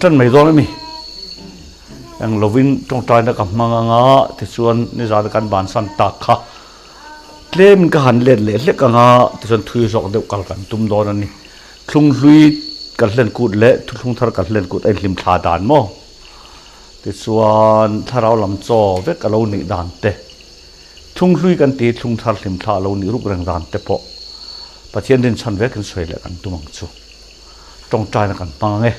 Kan ṭan mai dawn a mi? Eng lovin ṭawngṭaina ka hmang anga tichuan nizana kan bansan tak kha tlemin ka han let leh hlek anga tichuan thui zawk deuh kal kan tum dawn a ni. Thlung hlui kan hlen kut leh thuthlung thar kan hlen kut a inhlim thla dan maw? Tichuan thlarau lam chaw vek a lo nih dan te, thlung hlui kan tih thlung thar hlim thla a lo nih ruk reng dan te pawh Pathian rinchhan vekin sawi leh kan tum ang chu. Tawngtaina kan hmang ang e.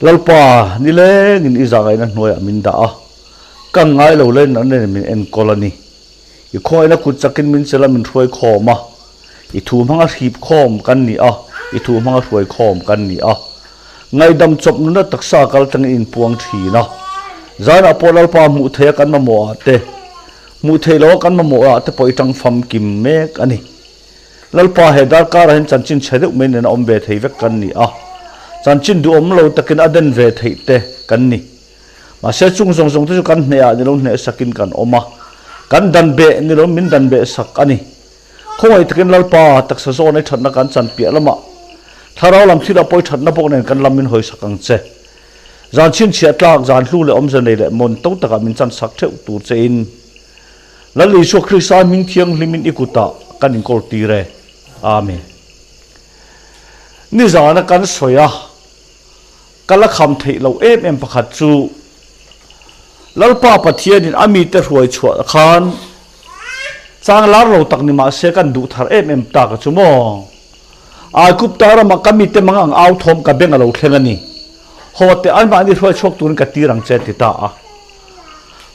Lalpa, nilengin i zahngaihna hnuaiah min dah a, ka ngai lo lein an nen min enkawl a ni. I khawngaihna kut chakin min chelh a, min hruai khawm a. I thu hmanga hrip khawm kan ni a, i thu hmanga hruai khawm kan ni a. Ngaihdam chawp nuna taksa kal tlangin inpuang thin a. Zanah pawh Lalpa hmuh theih a kan mamawh ah te, hmuh theih loh a kan mamawh ah te pawh i tang famkim mek a ni. Lalpa he darkarah hian chanchin chhe deuh mai nen a awm ve thei vek kan ni a, chanchin duhawm lo takin a den ve theih te kan ni. Mahse chung zawng zawng te chu kan hnehah ni lo hneh sakin kan awm a, kan dan beh ni lo min dan beh sak a ni. Khawngaih takin Lalpa taksa zawn ei thatna kan chan piah lamah thlarau lam thil a pawi thatna bawk nen kan lam min hawi sak ang che. Zan chhinchhiah tlak, zan hlu leh awmze nei leh mawn to takah min chan sak theuh tur chein Lal Isua Krista hming thianghlimin i kutah kan inkawl tir e. Amen. Nizana kan sawi a, ka la kham theih loh em em pakhat chu Lalpa Pathianin a mite hruai chhuah khan chang lar lo tak ni mahse kan duh thar em em ta ka chu maw? Aigupta ramah ka mite mang ang au thawm ka beng a lo thleng a ni. Haw teh anmahni hruai chhuak turin ka tir ang che ti ta a.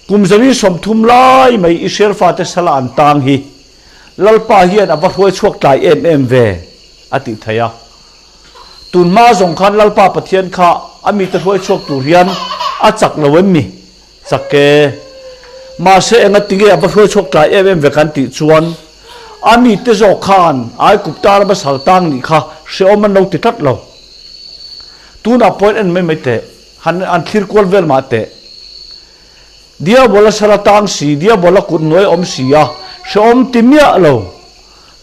Kum zali 30 lai mai Israel fate sala an tang hi Lalpa hian a va hruai chhuak tlai em em ve a tih theih a. Tun hma zawng khan Lalpa Pathian kha a mite hruai chhuak tur hian a chak lo em mi? Chak e. Mahse enga tinge a va hruai chhuak tlai em em ve kan tih chuan a mite zawk khan Aigupta rama sal tang nih kha hrehawm an lo ti tlat lo. Tunah pawhin en mai mai teh. Han an thlir kual vel mah teh. Diabola sal a tang si, Diabola kut hnuai awm si a, hrehawm ti miah lo.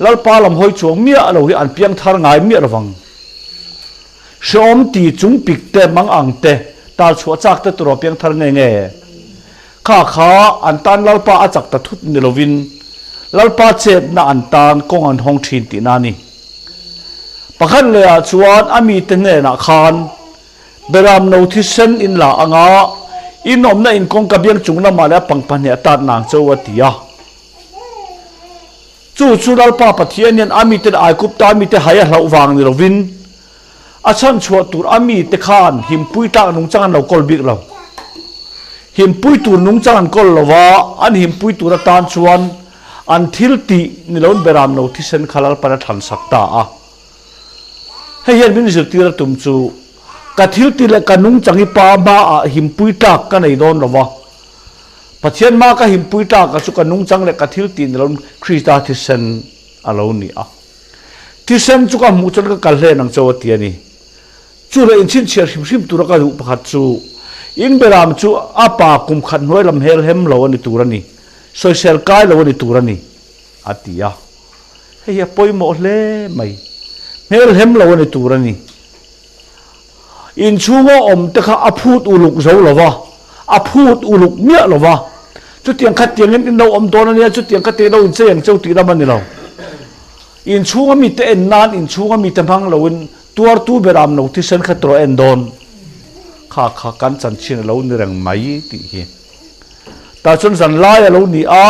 Lalpa lam hawi chuang miah lo hi an piang thar ngai miah lovang. Hrehawm ti chung pik te, mang ang te, tal chhuah chak te turaw piang thar nge nge. Kha kha an tan Lalpa a chak ta thut ni lovin Lalpa chetna an tan kawng an hawng thin tihna a ni. Pakhat lehah chuan a mite hnenah khan Beram no thisen in la anga in awmna in kawngka biang chung lamah leh a pangpah hnih a tat nang cho a ti a. Chu chu Lalpa Pathian hian a mite leh Aigupta mite hai a hlauh vang ni lovin a chhan chhuah tur a mite khan himpui tlak nungchang an lo kawl bik lo. Himpui tur nungchang an kawl lo va, an himpui tur atan chuan an thil tih ni loin beram no thisen kha Lalpan a thlan sak ta a. Hei hian min zirtir a tum chu, ka thil ti leh ka nungchang hi pa hmaah himpui tlak ka nei dawn lo va. Pathian hmaa ka himpui tlak a chu ka nungchang leh ka thil tih ni loin Krista thisen a lo ni a. Thisen chu ka hmuh chuan ka kal hlen ang chauh a ti a ni. Chu leh inchhinchhiah hrim hrim tura ka duh pakhat chu, in beram chu a pa kum khat hnuai lam hel hem lo a ni tur a ni, sawisel kai lo a ni tur a ni, a ti a. Hei hi a pawimawh hle mai. Hmel hem lo a ni tur a ni. Inchhunga awm te kha a phut uluk zo lo va, a phut uluk miah lo va. Chutiang kha tiangin in lo awm dawn a nia, chutiang kha tiangin lo inchei ang cheu tih lam a ni lo. Inchhunga mite en nan inchhunga mite hmang loin tuartu ber am lo thisen kha tawh en dawn. Kha kha kan chanchin a lo ni reng mai tih hi. Tah chuan zan lai a lo ni a,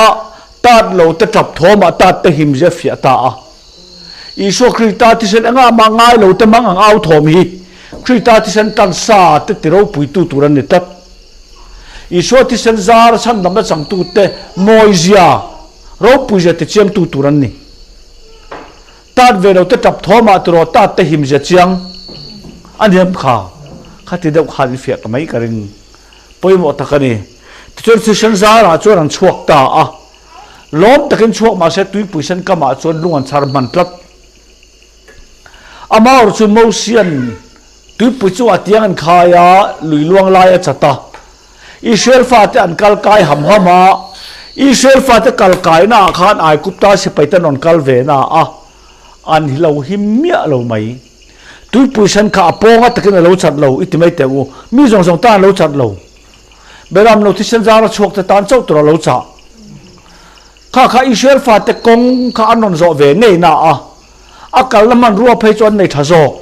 tat lo te tap thawmah tat te him zia fiah ta a. Isua Krista thisen engah mah ngai lo te mang ang au thawm hi Krista thisen tan sa te ti ropuitu tur an ni tlat. Isua thisen zar chhandamna changtu te mawizia, ropuizia ti chiangtu tur an ni. Tat ve lo te tap thawmah tiraw tat te him zia chiang a ni em kha? Kha ti deuh khan i fiah ta mai ka ring. Pawimawh tak a ni. Tichuan thisen zarah chuan an chhuak ta a. Lawm takin chhuak mahse tuipui sen kamah chuan lung an chhar hman tlat. Amaur chu Mosian tuipui chungah tiang an khai a, lui luang lai a chat a. Israel fate an kal kai ham ham a, Israel fate kal kaina ah khan Aigupta sipai te an rawn kal ve na a, an hi lo him miah lo mai. Tuipui sen kha a pawnga takin a lo chat lo i ti mai teh u. Mi zawng zawng tan a lo chat lo. Beram lo thisen zara chhuak te tan chauh tur a lo chah. Kha kha Israel fate kawng kha an rawn zawh ve ngei na a, a kalna hmanrua phei chu an nei tha zawk.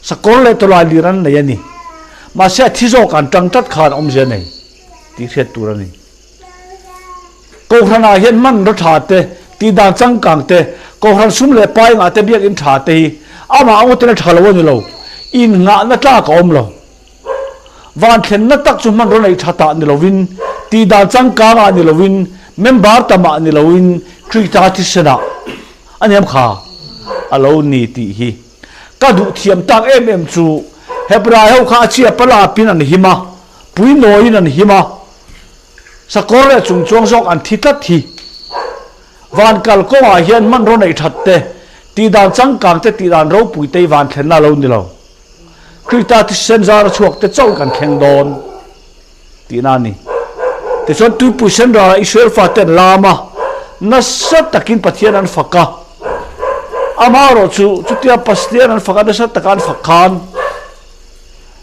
Sakawr leh tawlai lir an nei a ni. Mahse a thi zawk an tang tlat khan awmzia nei tih hriat tur a ni. Kohhranah hian hmanraw tha te, tihdan changkang te, kohhran sum leh pai ngah te biakinn tha te hi amah angawtin a tha lo a ni lo. Innghahna tlak a awm lo. Van thlenna tak chu hmanraw neih tha tah ni lovin, tihdan changkang ah ni lovin, member tam ah ni loin Krista thisenah a niam kha a lo ni tih hi ka duh thiam tak em em chu Hebrai ho kha a chia palapin an him a, puinawiin an him a, Sakawr leh chungchuang zawk an thi tlat hi. Van kal kawngah hian hmanraw neih that te, tihdan changkang te, tihdan ropui te hi van thlenna a lo ni lo. Krista thisen zara chhuak te chauh kan thleng dawn tihna a ni. Tichuan tuipui sen ralah Israel fate an lam a, nasa takin Pathian an fak a. Amaherawhchu chutia Pastian an fak a, nasa taka an fak khan,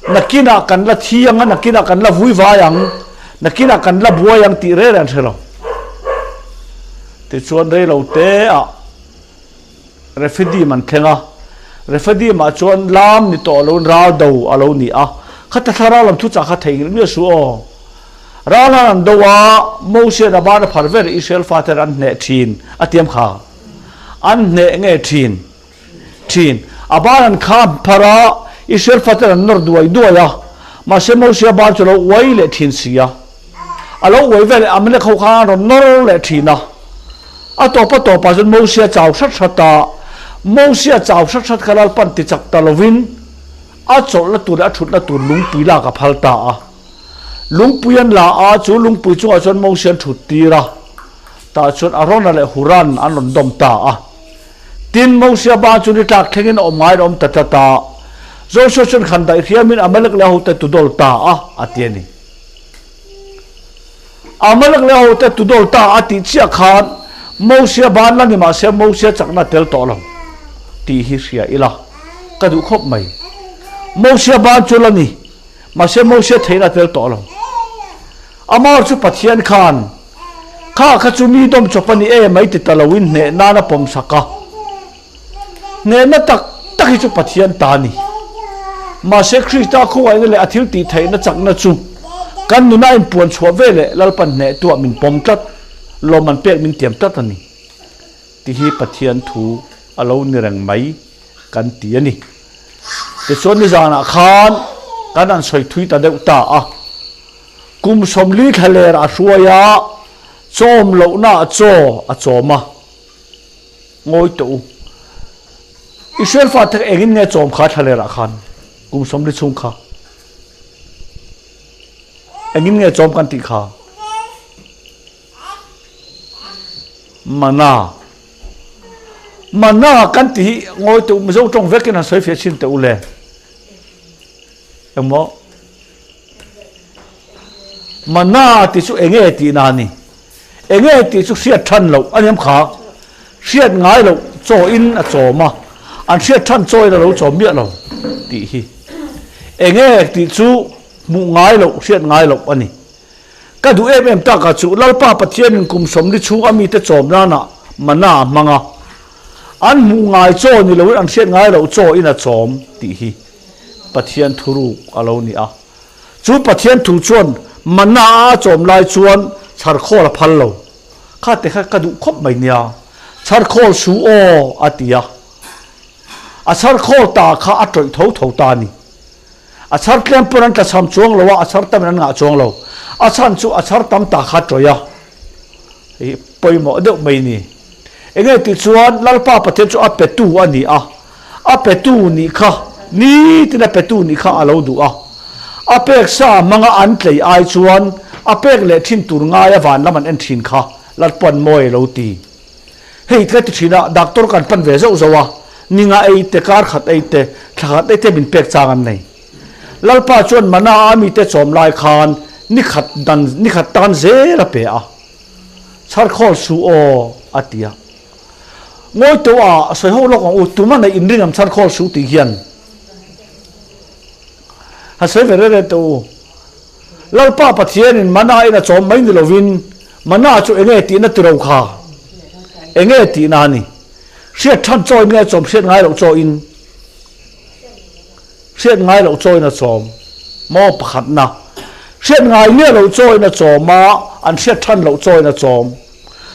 Nakinah kan la thi ang a, nakinah kan la vui vai ang, nakinah kan la buai ang tih reng reng an hre lo. Tichuan reilo te ah Rephidim an thleng a, Rephidim ah chuan lam ni tawh loin ral do a lo ni a, khata thlarau lam thuchah kha theihnghilh miah suh aw. Ral han an do a, Mosian a ban a phar vel Israel faten an hneh thin a tiam kha. An hneh nge thin? Thin. A ban an kham phar a, Israel faten an nawr duai duai a. Mahse Mosia ban chu a lo uai leh thin si a. A lo uai veleh Amalek ho khan an rawn nawr leh thin a. A tawp a tawpah chuan Mosia chau hrat hrat a. Mosia chau hrat hrat kha Lalpan ti chak ta lovin a chawlhna tur leh a thutna tur lungpui lak a phal ta a. Lungpui an la a, chu lungpui chungah chuan Mosia an thut tir a. Tah chuan Arona leh Huran an rawn dawm ta a. Tin, Mosia ban chu ni tlak thlengin a awm ngaiin a awm ta tlat a. Joshua chuan khan daih hriamin Amalek leh a hote tu dawl ta a, a ti a ni. Amalek leh a hote tu dawl ta a tih chiah khan Mosia ban la ni mah se Mosia chakna a tel tawh lo tih hi hria ila ka duh khawp mai. Mosia ban chu la ni mahse Mosia theihna a tel tawh lo. Amah chu Pathian khan Kha kha chu mi dawm chawp a ni e mai ti ta loin hneh nan a pawm sak a. Hnehna tak tak hi chu Pathian ta a ni. Mahse Krista khawngaihna leh a thil tih theihna chakna chu kan nuna a inpuan chhuah ve leh Lalpan hnehtuah min pawm tlat, lawmman pek min tiam tlat a ni tih hi Pathian thu a lo ni reng mai kan ti a ni. Tichuan nizanah khan kan han sawi thui ta deuh ta a. Kum 40 thlaler a hruai a, chawm lohna ah chaw a chawm a. Ngawi tawh u. Israel fate kha engin nge chawm kha thlaler ah khan kum 40 chhung kha? Engin nge chawm kan tih kha? Mana. Mana kan tih hi ngawi tawh u, Mizo tawng vekin han sawi fiah chhin teh u le. Engmaw? Mana tih chu enge tih na a ni. Enge tih chu hriat than loh a niam kha. Hriat ngai loh chaw in a chawm a, an hriat than chaw in a lo chawm miah lo tih hi. Enge tih chu hmuh ngai loh, hriat ngai loh a ni. Ka duh em em taka chu Lalpa Pathianin kum 40 chhung a mite chawm nana mana a hmang a, an hmuh ngai chaw ni loin an hriat ngai loh chaw in a chawm tih hi. Pathian thuruk a lo ni a. Chu Pathian thu chuan manna a chawm lai chuan chharkhawl a phal lo. Kha te kha ka duh khawp mai nia. Chharkhawl su aw a ti a. A chharkhawl ta kha a tawih tho tho ta a ni. A chhar tlem pawn an tlachham chuang lo a, a chhar tamin an ngah chuang lo. A chhan chu a chhar tam ta kha a tawih a. Hei pawimawh deuh mai ni. Enge tih chuan Lalpa Pathian chu a petu a ni a. A petu nih kha, nitin a petu nih kha a lo duh a. A pek sa hmanga an tlei ai chuan a pek leh thin tur ngaia van lam an en thin kha Lalpa'n mawi a lo ti. Hei ka ti thin a, doctor kan pan ve zauh zauh a, ninga ei te, kar khat ei te, thla khat ei te min pek chang an nei. Lalpa chuan mana a mite chawm lai khan ni khat dan, ni khat tan zel a pe a. Chharkhawl su aw a ti a. Ngawi tawh a, sawi ho lawk ang u, tuma neih inring ang chharkhawl su tih hian. Han sawi ve reng reng teh u. Lalpa Pathianin mana in a chawm mai ni lovin mana chu enge tihna ti ro kha? Enge tihna a ni? Hriat than chaw in nge a chawm hriat ngai loh chaw in? Hriat ngai loh chaw in a chawm maw pakhatna? Hriat ngai miah loh chaw in a chawm a, an hriat than loh chaw in a chawm.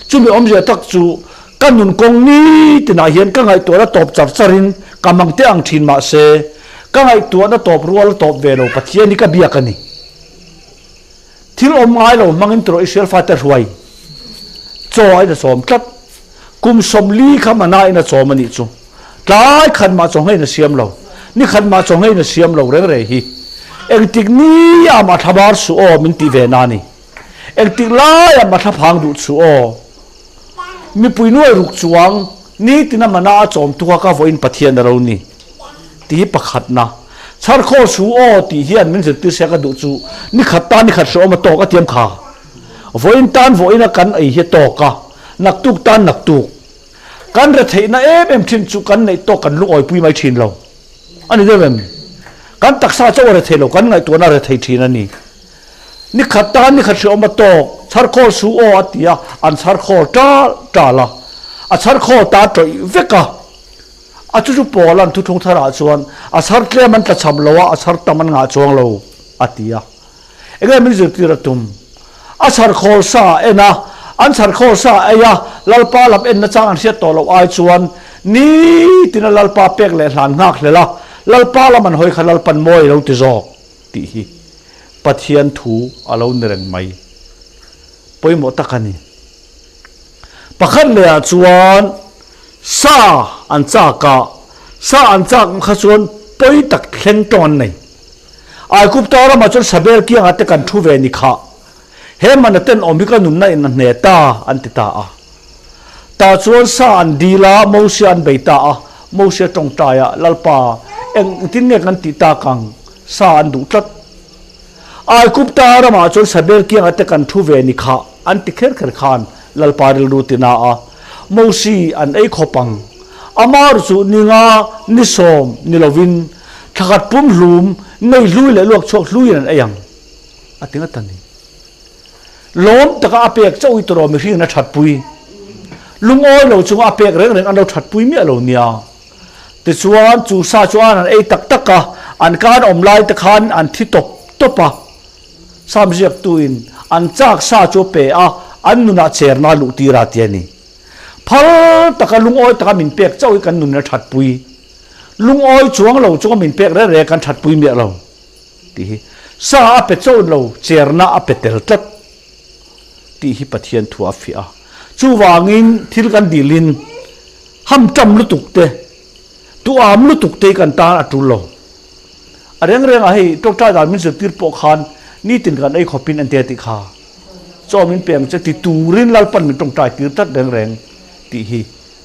Chumi awmzia tak chu ka nun kawng ni tinah hian ka ngaihtuahna tawp char charin ka mang teh ang thin mahse ka ngaihtuahna tawp rual tawp ve lo Pathian hi ka biak a ni. Thil awm ngai lo hmangin tawrh Israel fate hruai chaw a in a chawm tlat. Kum 40 kha mana in a chawm a nih chu. Tlai khat mah chaw ngeiin a siam lo. Ni khat mah chaw ngeiin a siam lo reng reng hi. Engtik ni ah mah thlabar suh aw min tih ve na a ni. Engtik laiah mah thlaphang duh chu aw. Mipui nuai ruk chuang nitin a mana a chawm tuk a ka vawiin Pathian a ro ni tih hi pakhatna. Chharkhaw su aw tih hian min zirtir sia ka duh chu ni khat tan ni khat hrehawm a tawk a tiam kha. Vawiin tan vawiin a kan ei hi a tawk a, naktuk tan naktuk. Kan retheihna em em thin chu kan neih tawk kan lungawipui mai thin lo. A ni deuh em? Kan taksa chauh a rethei lo, kan ngaihtuahna a rethei thin a ni. Ni khat tan ni khat hrehawm a tawk, chharkhawl su aw a ti a, an chharkhawl tal tal a. A chharkhawl ta tawih vek a. A chu chu pawl an thuthlung tharah chuan a chhar tlem an tlachham lo a, a chhar tam an ngah chuang lo a ti a. Enge min zirtir a tum? A chharkhawl sa a en a, an chharkhawl sa a ei a, Lalpa lam en nachang an hriat tawh loh ai chuan nitin a Lalpa pek leh hlan nghak hlel a, Lalpa lam an hawi kha Lalpan mawi a lo ti zawk tih hi Pathian thu a lo ni reng mai. Pawimawh tak a ni. Pakhat lehah chuan sa an chak a, sa an chak kha chuan pawi tak thleng tawng an nei. Aigupta ramah chuan Sabel kiangah te kan thu ve ni kha. He mana tenawm hi ka nunna in a hne ta, an ti ta a. Tah chuan sa an dil a, Mosia an bei ta a. Mosia tawngtai a, Lalpa, engtin nge kan tih tak ang? Sa an duh tlat. Aigupta ramah chuan Sabel kiangah te kan thu ve ni kha, an ti kher kher khan Lalpa rilru ti na a. Mosi an ei khawp ang. Amar chu ni nga, ni 10 ni lovin Thlakhat pum hlum, nei hlui leh luak chhuak hluiin an ei ang, a ti ngat a ni. Lawm taka a pek chauh hi tawrh mihringin a thatpui. Lungawi lo chunga a pek reng reng an lo thatpui miah lo nia. Tichuan, chu sa chuan an ei tak tak a, an kan awm lai te khan an thi tawp tawp a. Sam ziaktuin an chak sa chu a pe a, an nunah cherna a luh tir a ti a ni. Phal taka lungawi taka min pek chauh hi kan nunin a thatpui. Lungawi chuang lo chunga min pek reng reng kan thatpui miah lo tih hi sa a pe chauh lo, cherna a pe tel tlat tih hi Pathian thu a fiah a. Chuvangin thil kan dilin hamtam lutuk te, duham lutuk te hi kan tan a tul lo. A reng rengah hei tawngtai dan min zirtir pawh khan nitin kan ei khawpin an tia tih kha chaw min pe ang che ti turin Lalpan min tawngtai tir tlat reng reng tih hi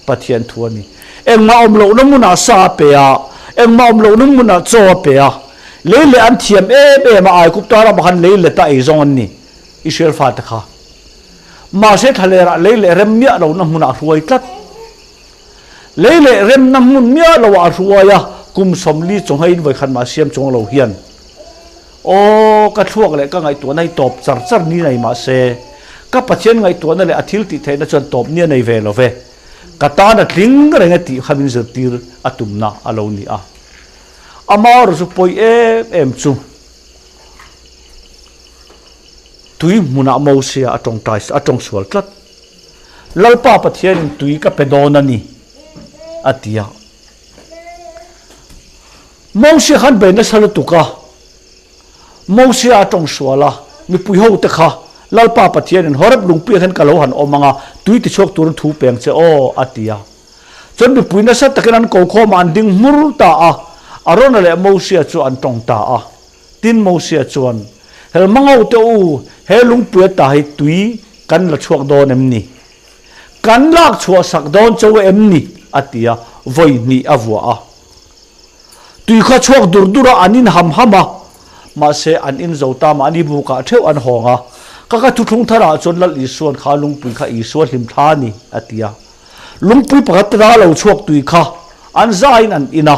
Pathian thu a ni. Engmah awm lohna hmunah sa a pe a, engmah awm lohna hmunah chaw a pe a. Lei leh an thiam em em a, Aigupta ramah khan lei let a ei zawng an ni, Israel fate kha. Mahse thlalerah lei leh rem miah lohna hmunah a hruai tlat. Lei leh remna hmun miah loah a hruai a, kum 40 chawhngeiin vawikhat mah siam chuang lo hian. Aw, ka thluak leh ka ngaihtuahna hi tawp char char ni nei mah se, ka Pathian ngaihtuahna leh a thil tih theihna chuan tawp ni a nei ve lo ve. Ka tan a tling reng e tih kha min zirtir a tumna a lo ni a. Amaherawh chu pawi em em chu tui hmunah Mosia a tawngtai a tawng sual tlat. Lalpa Pathianin tui ka pe dawn a ni, a ti a. Mosia khan bei nasa lutuk a, Mosia a tawng sual a, mipui ho te kha Lalpa Pathianin Horeb lungpuiah hian ka lo han awm ang a, tui tichhuak turin thu peng che aw, a ti a. Chuan mipui nasa takin an ko khawm a, an ding hmur ta a, Arona leh Mosia chu an tawng ta a. Tin Mosia chuan, Helmango te u, he lungpui ata hi tui kan la chhuak dawn em ni? Kan lak chhuah sak dawn cho em ni? a ti a, vawi hnih a vuah a. Tui kha chhuak dur dur a, an in ham ham a, mahse an in zo ta mahni bukah theuh an hawng a. Ka ka thuthlung tharah chuan Lal Isua'n kha lungpui kha Isua hlim thla a ni, a ti a. Lungpui pakhat te lo chhuak tui kha an zaiin an in a.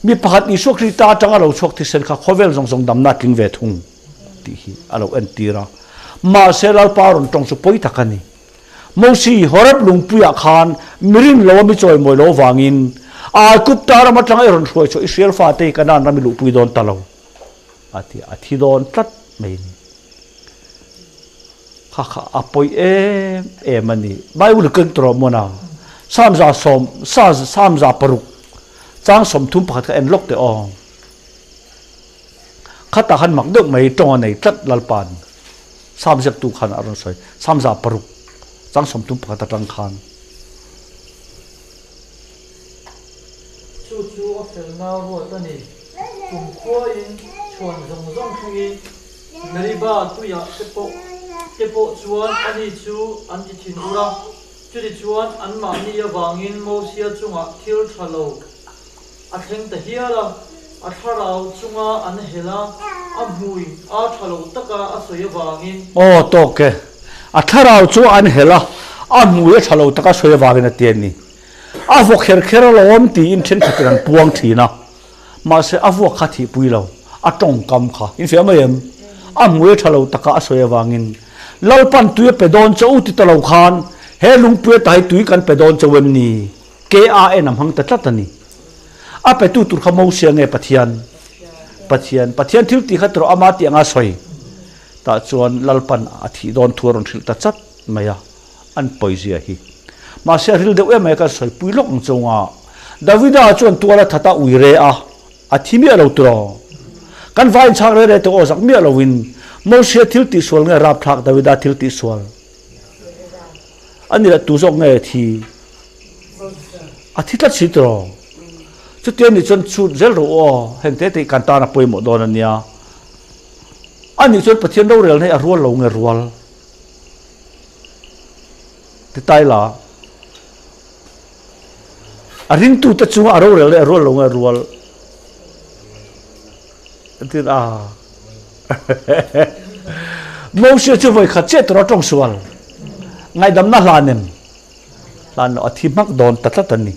Mi pakhat Isua Krista atanga lo chhuak thisen kha khawvel zawng zawng damna a tling ve thung tih hi a lo entir a. Mahse Lalpa rawn tawng chu pawi tak a ni. Mosi, Horeb lungpuiah khan mi rin lo a mi chawimawi lo vangin Aigupta ram atanga i rawn hruai chhuah Israel fate hi Kanaan ram i luhpui dawn ta lo a ti a, a thi dawn tlat mai a ni. Kha kha a pawi em em a ni. Bible keng tawh rawh mawn a, Samza sawm, Samza paruk chang 31 kha en lawk teh aw. Khatah khan mak deuh mai tawng a nei tlat Lalpa'n. Sam ziaktu khan a rawn sawi, Samza paruk chang 31 atang khan. Chu chu a felna ruat a ni. Kum khuain chhuan zawng zawng thlengin Meriba tuiah te pawh te pawh chuan ani chu an ti thin ur a. Chutichuan anmahni avangin Mosia chungah thil tha lo a thleng ta hial a, a thlarau chunga an hel a, a hmui a tha lo taka a sawi avangin. Aw tawk e, a thlarau chu an hel a, a hmui a tha lo taka a sawi avangin a ti a ni. A vaw kher kher alawm tiin thenkhatin an puang thin a, mahse a vuak kha thihpui lo, a tawngkam kha in fiah mai em? A hmui a tha lo taka a sawi avangin Lalpan tui a pe dawn che u ti ta lo khan he lungpui ata hi tui kan pe dawn cheu em ni? KAN a hmang ta tlat a ni. A petu tur kha Mosia nge Pathian? Pathian. Pathian thil tih kha tawrh ama tih anga sawi. Tah chuan Lalpan a thih dawn thu a rawn hrilh ta chat mai a, an pawizia hi. Mahse a ril deuh em mai a kan sawi pui lawk ang chunga Davida chuan tual a that a ui re a, a thi miah lo tiraw? Kan vai inchhak re re te aw zak miah loin Mosia thil tihsual nge rapthlak Davida thil tihsual? A ni lah tu zawk nge thi? A thi tlat si tiraw? Chutia nih chuan chhut zel rawh u aw, heng te te hi kan tan a pawimawh dawn a nia. A nih chuan Pathian rorelna hi a rual lo nge rual? Ti tai la. A ringtute chunga a rorelna hi a rual lo nge rual? Tin a. Moses chu vawi khat chiah tura tawng sual. Ngaihdamna hlan em? Hlan lo, a thi hmak dawn ta tlat a ni.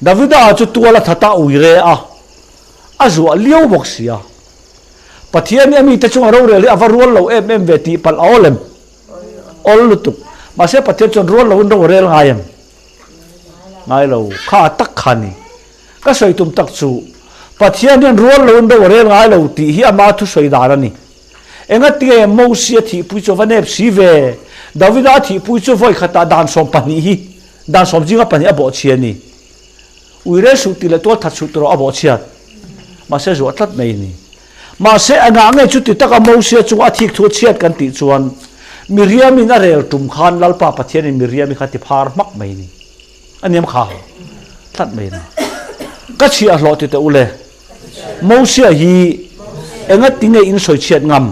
Davida chu tual a that a, ui re a, a zuah liau bawk si a. Pathian hi a mite chunga rorel hi a va rual lo em em ve tih palh a awl em? Awl lutuk. Mahse Pathian chuan rual loin ro a rel ngai em? Ngai lo. Kha a tak kha a ni. Ka sawi tum tak chu Pathian hian rual loin ro a rel ngai lo tih hi ama thusawi dan a ni. Engatinge Mosia thihpui chu a va nep si ve? Davida thihpui chu vawi khatah dan 12 hi dan sawm zinga pahnih a bawhchhia a ni. Uire suh tih leh tual that suh tih erawh a bawhchhiat. Mahse zuah tlat mai a ni. Mahse engah nge chuti taka Mosia chunga a thik thu a chhiat kan tih chuan Miriamin a rel tum khan Lalpa Pathianin Miriami kha ti phar hmak mai a ni. A niam kha tlat mai a ni. Ka chhiah hlawh ti teh u le. Mosia hi engati nge in sawi chhiat ngam?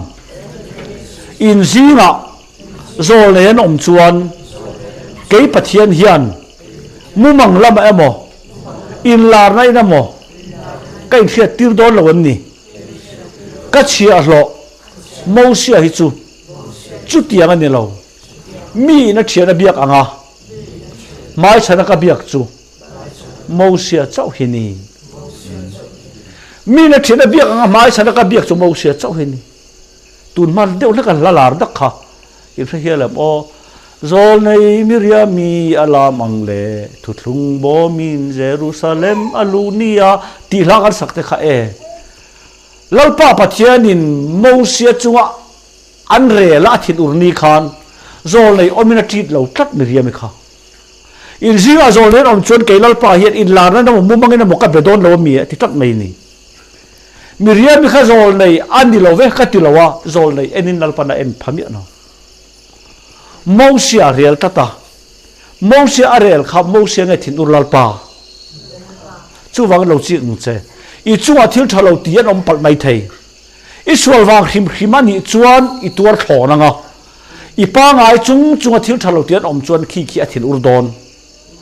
In zingah zawl nei an awm chuan kei Pathian hian mumang lamah emaw, inlarna in emaw ka inhriat tir dawn lo an ni. Ka chhiahhlawh Mosia hi chu chutiang a ni lo. Mi in a thian a biak ang a, hmaichhana ka biak chu Mosia chauh hi ni. Mi na ṭhian a biak anga hmai chhan a ka biak chu Mosia chauh hi ni. Tun hma deuh hlek a hla lar dak kha in hre hial em aw. Zawlnei Miriami a lam ang le thuthlung bawmin Jerusalem a luh ni a tih hla kan sak te kha e. Lalpa Pathianin Mosia chunga an rel a a thinur ni khan zawlnei awmin a ṭit lo tlat Miriami kha. In zingah zawl nen awm chuan kei Lalpa hian inlarna emaw mumangin emaw ka be dawn lo ami a ti tlat mai ni. Miriami kha zawl nei a ni lo ve ka ti lo a, zawl nei enin Lalpan a en pha miah lo. Mosia a rel tlat a, Mosia a rel kha Mosia nge thinur Lalpa? Chuvangin lo chik ang che. I chungah thil tha lo ti an awm palh mai thei. I sual vang hrim hrim a nih chuan i tuar thlawn ang a. I pangai chung chunga thil tha lo ti an awm chuan khi khi a thin ur dawn.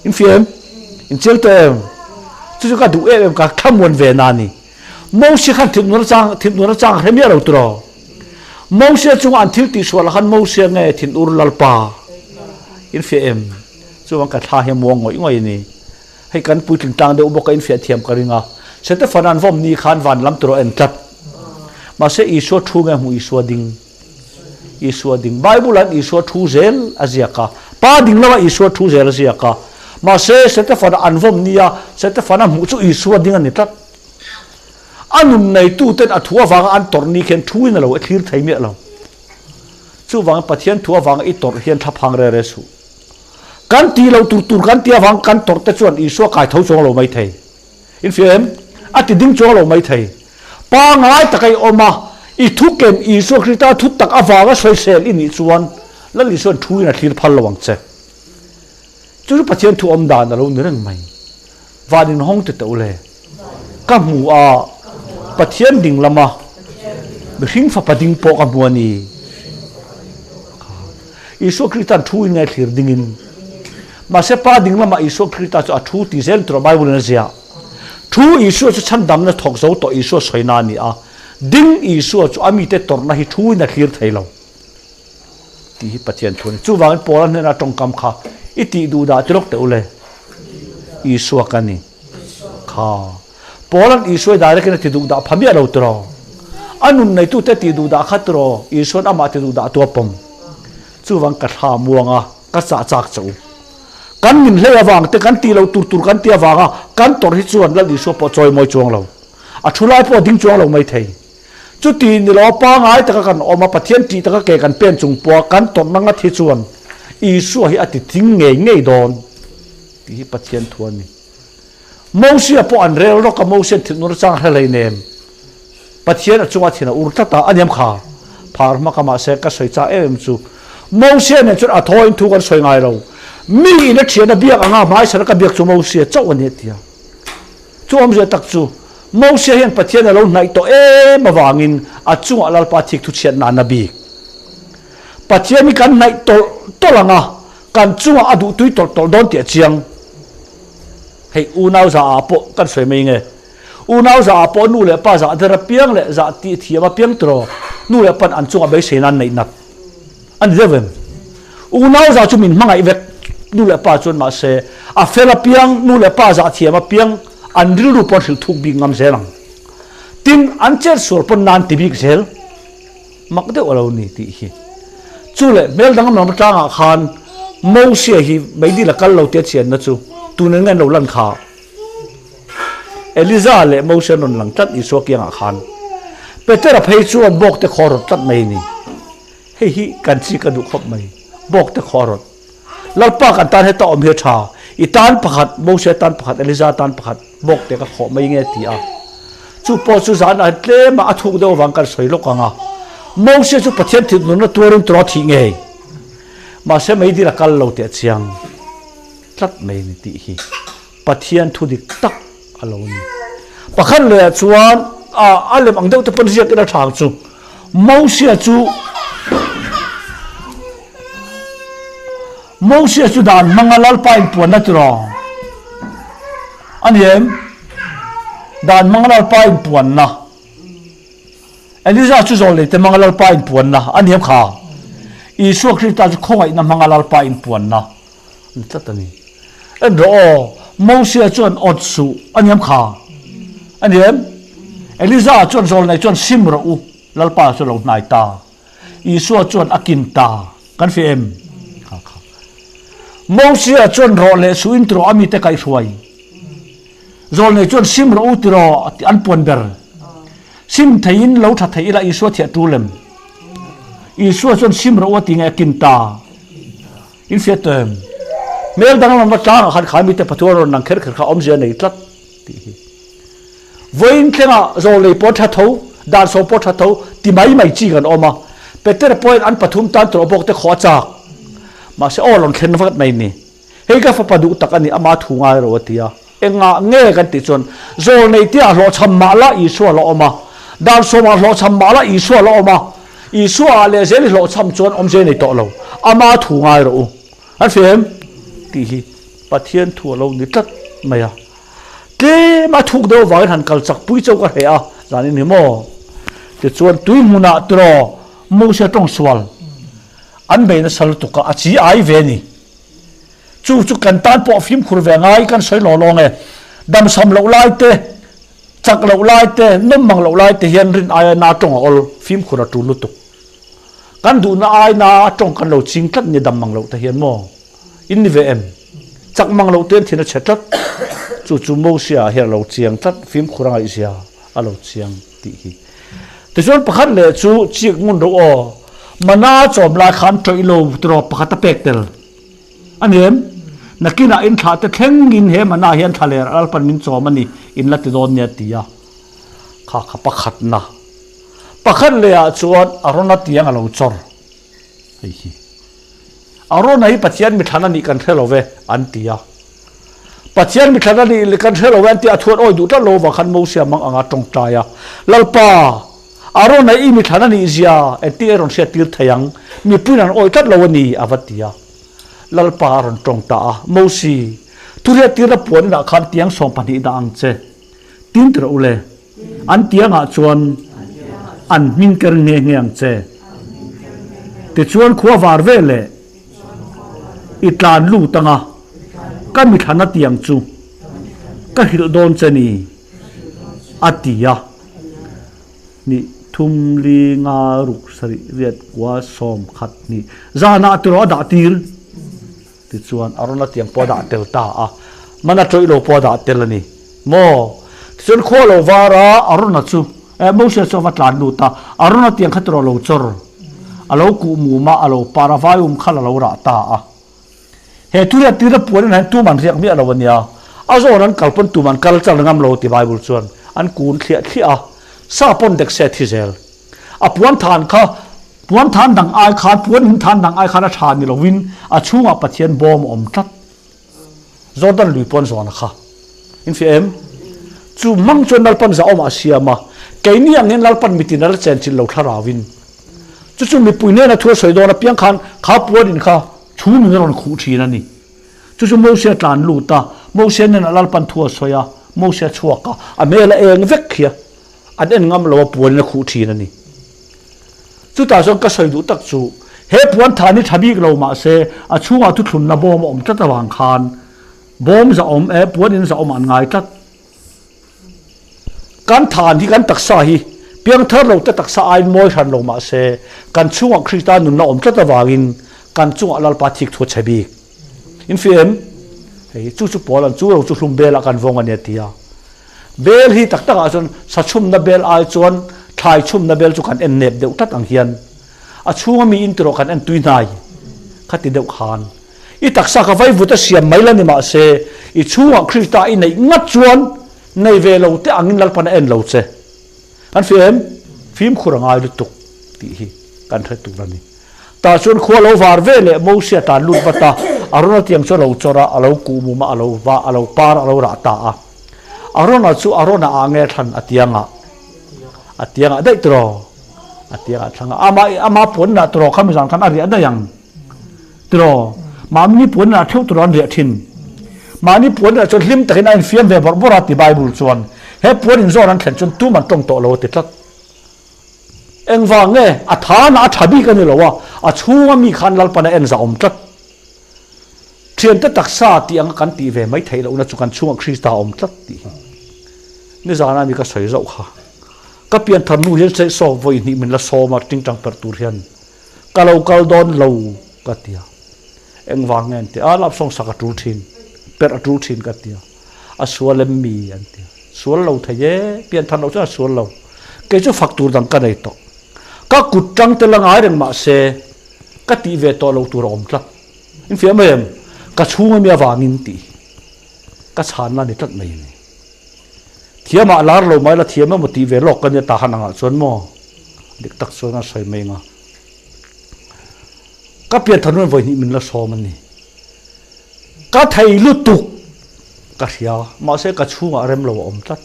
In fia em? In chial tawh em? Chu chu ka duh em em ka thlamuan ve na ni. Moses khan thin nur chang thin nur chang hre miah lo tiraw. Moses chunga an thil tih sual khan Moses nge thin ur Lalpa. In fia em? Chuan ka thla hi a muang ngawih ngawih a ni. Hei kan puitling tlang deuh bawk a in fiah thiam ka ring a. Setefana'n vawm ni khan van lam tur a en tlat. Mahse Isua thu nge hmu Isua ding? Isua ding. Bible an Isua thu zel a ziak a. Pa ding lama Isua thu zel a ziak a. Mahse Setefana an vawm nia Setefana hmuh chu Isua ding a ni tlat. A nun neituten a thu avanga an tawrh ni khian thu in a lo e thlir thei miah lo. Chuvangin Pathian thu avanga i tawrh hian thlaphang re re suh. Kan tih loh tur tur kan tih avang kan tawrh te chuan Isua kai tho chuang lo mai thei. In fia em? A ti ding chuang lo mai thei. Pangngai taka i awm a, i thu ken Isua Krista thu tak avanga sawisel i nih chuan Lal Isua'n thu in a thlir phal lo ang che. Chu chu Pathian thu awm dan a lo ni reng mai. Van inhawng ti teh u le. Ka hmu a, Pathian ding lama mihring fapa ding pawh ka hmu a ni. Isua Krista'n thu in ngaithlir dingin. Mahse Pa ding lamah Isua Krista chu a thu ti zel tura Bible in a ziah. Thu Isua chu chhandamna thawk zo tawh Isua sawina a ni a, ding Isua chu a mite tawrhna hi thu in a thlir thei lo tih hi Pathian thu a ni. Chuvangin Paula hnena tawngkam kha i tih duh dah ti lawk teh u le. Isua ka ni. Kha. Paula'n Isua i direct in a ti duh dah pha miah lo tiraw? A nun neitute tih duh dah kha tiraw Isua'n amah ti duh dah tu a pawm? Chuvang ka thla muanga ka chah chak che u. Kan min hlei avang te, kan tih loh tur tur kan tih avanga kan tawrh hi chuan Lal Isua pawh chawi mawi chuang lo. A thu lai pawh a ding chuang lo mai thei. Chuti ni lo pangai taka kan awm a, Pathian tih taka ke kan pen chung pawha kan tawrhna ngat hi chuan Isua hi a ti thing ngei ngei dawn tih hi Pathian thu a ni. Mosia pawh an rel rawk a, Mosia'n thinur chang hre hlei nem. Pathian a chunga thin a ur tlat a, a niam kha phar hma ka mahse ka sawi chak em em chu Mosia nen chuan a thaw in thu kan sawi ngai lo. Mi in a thian a biak anga hmaisana ka biak chu Mosia chauh a ni a ti a. Chu awmzia tak chu Mosia hian Pathian a lo hnaih tawh em avangin a chungah Lalpa thik thu chhiat nan a bik. Pathian hi kan hnaih tawlh tawlh ang a, kan chungah a duhtui tawlh tawlh dawn tih a chiang. Hei unau zah ah pawh kan sawi mai nge? Unau zah ah pawh nu leh pa zah der apiang leh zah tih thiam apiang tiraw nu leh pan an chungah beisei nan neih nat a ni deuh em? Unau zah chu min hmangaih vek nu leh pa chuan mahse a fel apiang nu leh pa zah thiam apiang an rilru pawn hrilh thuk bik ngam zel ang. Tin, an chet sual pawn nan ti bik zel mak deuh a lo ni tih hi. Chu leh hmel dang lam tlangah khan Mosia hi meidil a kal lo tia chianna chu tunin nge an lo lan kha? Eliza leh Mosia an rawn lang tlat Isua kiangah khan. Petera phei chuan bawkte khaw a rawt tlat mai a ni. Hei hi kan chi ka duh khawp mai. Bawkte khaw a rawt. Lalpa kan tan heta awm hi a tha. I tan pakhat, Mosia tan pakhat, Eliza tan pakhat bawkte ka khawh mai nge ti a. Chu pawh chu zanah tlema a thuk deuh avang kan sawi lawk ang a. Mosia chu Pathian thinurna tuarin tura thih ngei. Mahse meidil a kal lo teh chiang tlat mai a ni tih hi Pathian thu dik tak a lo ni. Pakhat lehah chuan a lem ang deuh te pawn ziak ila tha ang chu. Mosia chu Mosia chu dan hmanga Lalpa inpuanna tiraw a ni em? Dan hmanga Lalpa inpuanna. Eliza chu zawlnei te hmanga Lalpa inpuanna a ni em kha? Isua Krista chu khawngaihna hmanga Lalpa inpuanna a ni tlat a ni. En rawh aw, Mosia chuan awt suh a ni em kha? A ni em? Eliza chuan zawlnei chuan sim rawh u, Lalpa chu a lo hnai ta. Isua chuan a kin ta. Kan hria em? Kha kha. Mosia chuan rawh leh suh in tiraw a mite kaihhruai. Zawlnei chuan sim rawh u tiraw tih an puan ber. Sim theiin lo tha thei ila Isua thiah tul em? Isua chuan sim rawh u a ti nge a kin ta. In hriat tawh em? Hmel danglam va tlangah khan khai mite Pathian rawn lang kher kher kha awmzia nei tlat tih hi. Vawiin thlengah zawlnei pawh tha tho, dan sawm pawh tha tho ti mai mai chi kan awm a. Petera pawhin an pathum tan tawh bawk te khaw a chak. Mahse aw rawn thlen vat mai ni. Hei ka fapa duh tak a ni, ama thu ngai ro a ti a. Engah nge kan tih chuan, Zawlnei tia hlawhchham mah la Isua la awm a, dan sawmah hlawhchham mah la Isua la awm a, Isua ah leh zel i hlawhchham chuan awmze nei tawh lo, ama thu ngai rawh u. An hria em? Tih hi Pathian thu a lo ni tlat mai a. Tlem a thuk deuh avangin han kal chak pui chauh ka hreh a, zanin hi maw? Tichuan tui hmunah tiraw Moses tawng sual an bei nasa lutuk a, a chi ai ve a ni. Chu chu kan tan pawh fimkhur ve ngai kan sawi law lawng e. Damsam loh lai te, Chak loh lai te, nawm mang loh lai te hian rin aia na tawng a awl, fimkhur a tul lutuk. Kan duhna ai na tawng kan lo ching tlat ni dam mang loh te hian maw? In ni ve em? Chak mang loh ten thin a chhe tlat. Chu chu Mosia ah hian a lo chiang tlat, fimkhur a ngaihzia a lo chiang tih hi. Tichuan pakhat leh chu chik ngun ro aw, mana chawm lai khan tawih lo tiraw pakhat a pek tel. A ni em? Nakinah in thlah te thlengin he mana hian thla ler Lalpan min chawm a ni, in la ti dawn nia ti a. Kha kha pakhatna. Pakhat lehah chuan Arona tiang a lo chawr. Hei hi. Arona hi Pathian mithlan a nih kan hre lo ve, an ti a. Pathian mithlan a nih kan hre lo ve an ti a, a thuan awi duh tlat lo avang khan Mosia mang anga tawngtai a. Lalpa! Arona i mithlan a nih zia engtin a rawn hriat tir thei ang? Mipuiin an awi tlat lo a ni, a va ti a. Lalpa a rawn tawng ta a, Mosi, thuriat tirna puan inah khan tiang 12 dah ang che. Tin tirh u le, an tiangah chuan an hming ker nghe nghe ang che. Tichuan khua var ve leh i tlan lut anga ka mithlan a tiang chu ka hrilh dawn che ni, a ti a. Ni thum li nga ruk sarih riat kua 11 ni zanah tiraw a dah tir. Tichuan Arona tiang pawh a dah tel ta a, mana tawih lo pawh a dah tel a ni maw? Tichuan khua lo var a, Arona chu eh Moses chu a va tlan lut a, Arona tiang kha tiraw lo chawr, a lo kuh mum a, a lo par a, vaium khal a lo rah ta a. He thuriat tirna puan in hian tum an riak miah lo a nia, a zawn an kal pawn tum an kal chal ngam lo ti Bible chuan an kun thliah thliah a, sa pawn dek se a thi zel. A puan than kha Puan than dang ai khan, puan in than dang ai khan a tha ni lovin a chhungah Pathian bawm a awm tlat. Jordan lui puan zawn a kha. In fiah em? Chu hmang chuan Lalpan zahawmah a siam a, keini ang hian Lalpan mitin a la chenchilh lo thlarauin. Chu chu mipui hnena thu a sawi dawn apiang khan kha puan in kha chhum in a rawn khuh thin a ni. Chu chu Mose a tlan lut a, Mose hnenah Lalpan thu a sawi a, Mose a chhuak a, a hmel a eng vek khi a. An en ngam lo a puan in a khuh thin a ni. Chutah chuan ka sawi duh tak chu he puan than hi tha bik lo mah se a chhungah thuthlunna bawm a awm tlat avang khan bawm za awm e puan in za awm an ngai tlat. Kan than hi kan taksa hi piangthar lo te taksa aiin mawi hran lo mah se kan chhungah Krista nunna awm tlat avangin kan chungah Lalpa thik thu a chhe bik. In fih em? Hei chu chu pawl an chu lo chu hlum belah kan vawng a nia ti a. Bel hi tak takah chuan sa chhumna bel ai chuan thlai chhumna bel chu kan en nep deuh tlat ang hian a chhunga mi in tiraw kan en tui hnai kha ti deuh khan i taksa ka vaivut a siam mai la ni mahse i chhungah Krista i neih ngat chuan nei ve lo te angin Lalpan a en lo che. Kan fih em? Fimkhur a ngai lutuk tih hi kan hre tur a ni. Tah chuan khua lo var ve leh Mosia tan lut vat a, Arona tiang chu a lo chawr a, a lo kuh mum a, a lo va, a lo par a, a lo rah ta a. Arona chu Arona ah nge thlan a tiangah? A tiangah daih tiraw? A tiangah thlang a, ama ama puanna tiraw khami zan khan a riah daih ang tiraw? Mahni puanna theuh tiraw an riah thin. Mahni puanna chuan hlim takin a infiam ve bawrh bawrh a ti Bible chuan. He puan inzawn an thlen chuan tum an tawng tawh lo a ti tlat. Engvang nge? A thana a tha bik a ni lo a, a chhunga mi khan Lalpan a en zah awm tlat. Thiante taksa tih anga kan tih ve mai theih lohna chu kan chhungah Krista a awm tlat tih hi nizana mi ka sawi zauh kha. Ka pianthar hnu hian se saw vawi hnih min la sawm a tingtang perh tur hian ka lo kal dawn lo ka ti a. Engvang nge an ti a, lap sawng sak a tul thin, perh a tul thin ka ti a. A sual em mi an ti a. Sual lo thei e, pianthar loh chuan a sual lo. Kei chu fak tur dang ka nei tawh. Ka kut tang te la ngai reng mah se ka tih ve tawh lo tur a awm tlat. In fiah mai em? Ka chhung ami avangin tih ka chhanna a ni tlat mai a ni. Thiamah lar lo mai la thiam emaw tih ve lawk ka nia tahan angah chuan maw? Dik tak chuan a sawi mai anga. Ka pianthar nuan vawi hnih min la sawm a ni. Ka thei lutuk ka hria mahse ka chhungah rem lo a awm tlat.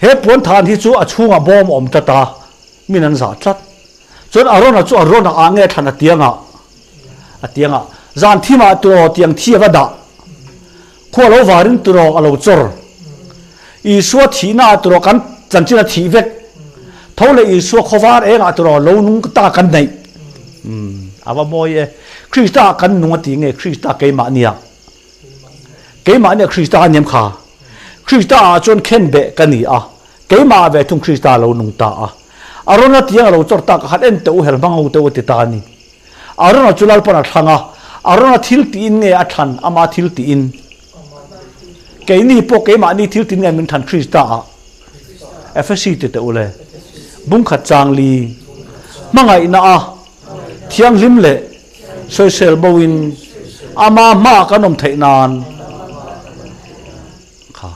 He puan than hi chu a chhungah bawm a awm tlat a, min an zah tlat. Chuan Arona chu Arona ah nge thlan a tiangah a tiangah zan thimah tiraw tiang thi a va dah. Khua lo varin tiraw a lo chawr. Isua thihna ah tiraw kan chanchin a thih vek. Tho leh Isua khawvar engah tiraw lo nung ta kan neih. Umm a va mawi e. Krista ah kan nung a ti nge Krista keimah nia. Keimah nia Krista a niam kha. Krista ah chuan khenbeh ka ni a, keimah ve thung Krista a lo nung ta a. Arona tiang a lo chawr tak a khan en teh u hel hmang ho teh u a ti ta a ni. Arona chu Lalpan a thlang a, Arona thil tiin nge a thlan ama thil tiin? Keini pawh keimahni thil tiin nge min thlan Krista ah? Efesi ti teh u le. Bungkhat chang li hmangaihna a thianghlim leh sawisel bo in ama hmaah kan awm theih nan kha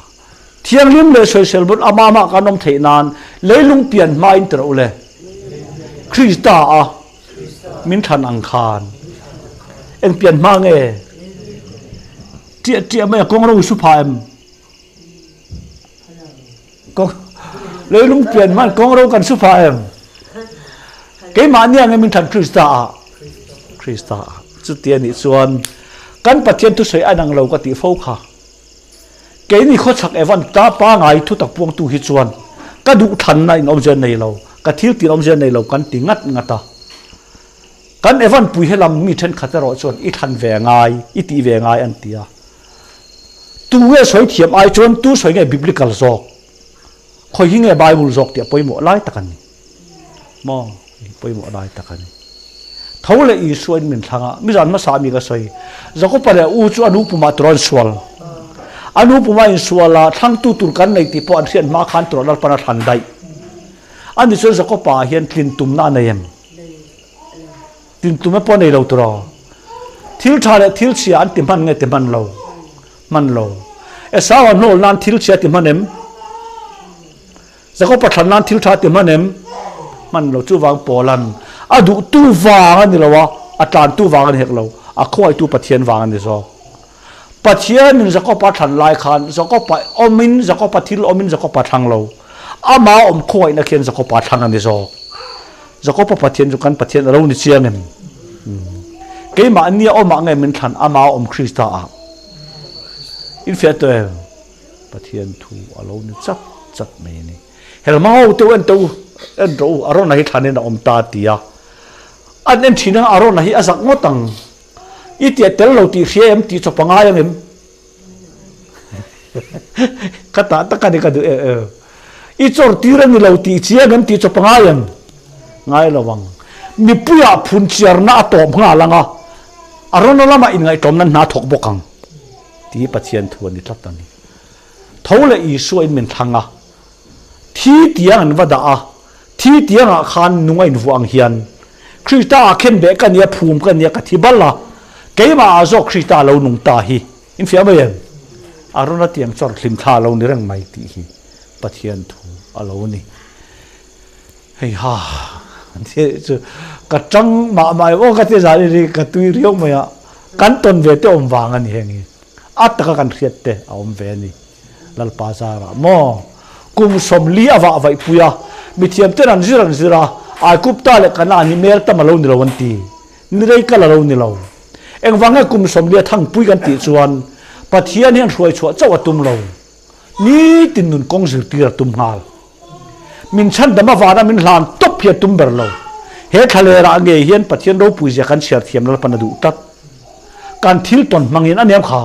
thianghlim leh sawisel bo ama hmaah kan awm theih nan leilung pian hma in ti rawh u le. Krista a min thlan ang khan eng pian hma nge tiah tiah mai a kawng ro i su pha em? Leilung pian hman kawng ro kan su pha em? Keimah nia nge min than Krista ah? Krista ah. Chuti a nih chuan kan Pathian thusawi a nang lo ka tih fo kha. Keini khawchhak Evan ta pangai thutak puangtu hi chuan ka duh thlanna in awmzia nei lo, ka thil tir awmzia nei lo kan ti ngat ngat a. Kan Evan pui helam mi thenkhat erawh chuan i thlan ve ngai, i tih ve ngai an ti a. Tu nge sawi thiam ai chuan tu sawi nge biblical zawk? Khawi hi nge Bible zawk tih a pawimawh lai tak a ni. Maw? Pawimawh lai tak a ni. Tho leh Isua in min thlang a, mizan hmasa mi ka sawi. Jakopa leh u chu a nu pumah tur an sual. A nu pumah insual a, thlangtu tur kan nei tih pawh an hriat hma khan tur Lalpan a thlan daih. Ani chuan Jakopa ah hian tlin tumna a nei em? Tin tume pawh nei lo turaw. Thil tha leh thil chhia an ti hman nge ti hman lo? Hman lo. Esau a hnawl nan thil chhia ti hman em? Jakob a thlan nan thil tha ti hman em? Hman lo. Chuvang Paulan a duhtu vang a ni lo a, a tlantu vang a ni hek lo, a khawngaihtu Pathian vang a ni zawk. Pathianin Jakob a thlan lai khan Jakob a awmin, Jakob a thil awmin Jakob a thlang lo. Ama awm khawngaihna khian Jakob a thlang a ni zawk. Jakob a Pathian chu kan Pathian a lo ni chiang em? Keimah nia awmah nge min thlan ama awm Krista ah? Infiah tawh em? Pathian thu a lo ni chat chat mai a ni. Helma ho te u en teh u, en rawh u, Arona hi thlanin a awm ta a ti a. An en thin ang Arona hi a zak ngawt ang. I tiah tel lo tih hria em tih chawp a ngai ang em? Ka tah tak a ni ka duh em em. I chawr tir a ni lo tih chiang em tih chawp a ngai em? Ngai lo ang. Mipuiah phun chiarna a tawp nghal ang a, a rawn lamah inngaihtlawmna hna thawk bawk ang tih Pathian thu a ni tlat a ni. Tho leh Isua in min thlang a, thi tiang an va dah a, thi tiangah khan nung a invuah ang hian Krista ah khenbeh ka nia, phum ka nia, ka thi bal a, keimah ah zawk Krista a lo nung ta hi. Infiah mai em? A rawn a tiang chawr hlim thla a lo ni reng mai tih hi Pathian thu a lo ni. Hei ha, chu ka tang mah mah em aw ka ti zan i ka tui riau mai a, kan tawn ve te awm vang a ni heng hi, a taka kan hriat te a awm ve a ni. Lalpa zarah maw kum 40 a vah vaih pui a, mithiam ten an zir an zir a, Aigupta leh Kanaan hi mel tam a lo ni lo an ti, ni rei kal a lo ni lo. Engvang nge kum 40 thangpui kan tih chuan Pathian hian hruai chhuah chauh a tum lo, nitin nun kawng zirtir a tum nghal. Min chhandam avana min hlan tawp hi a tum ber lo. He thlalerah ngei hian Pathian ropui zia kan chhiar thiam Lalpan a duh tlat. Kan thil tawn hmangin a niam kha.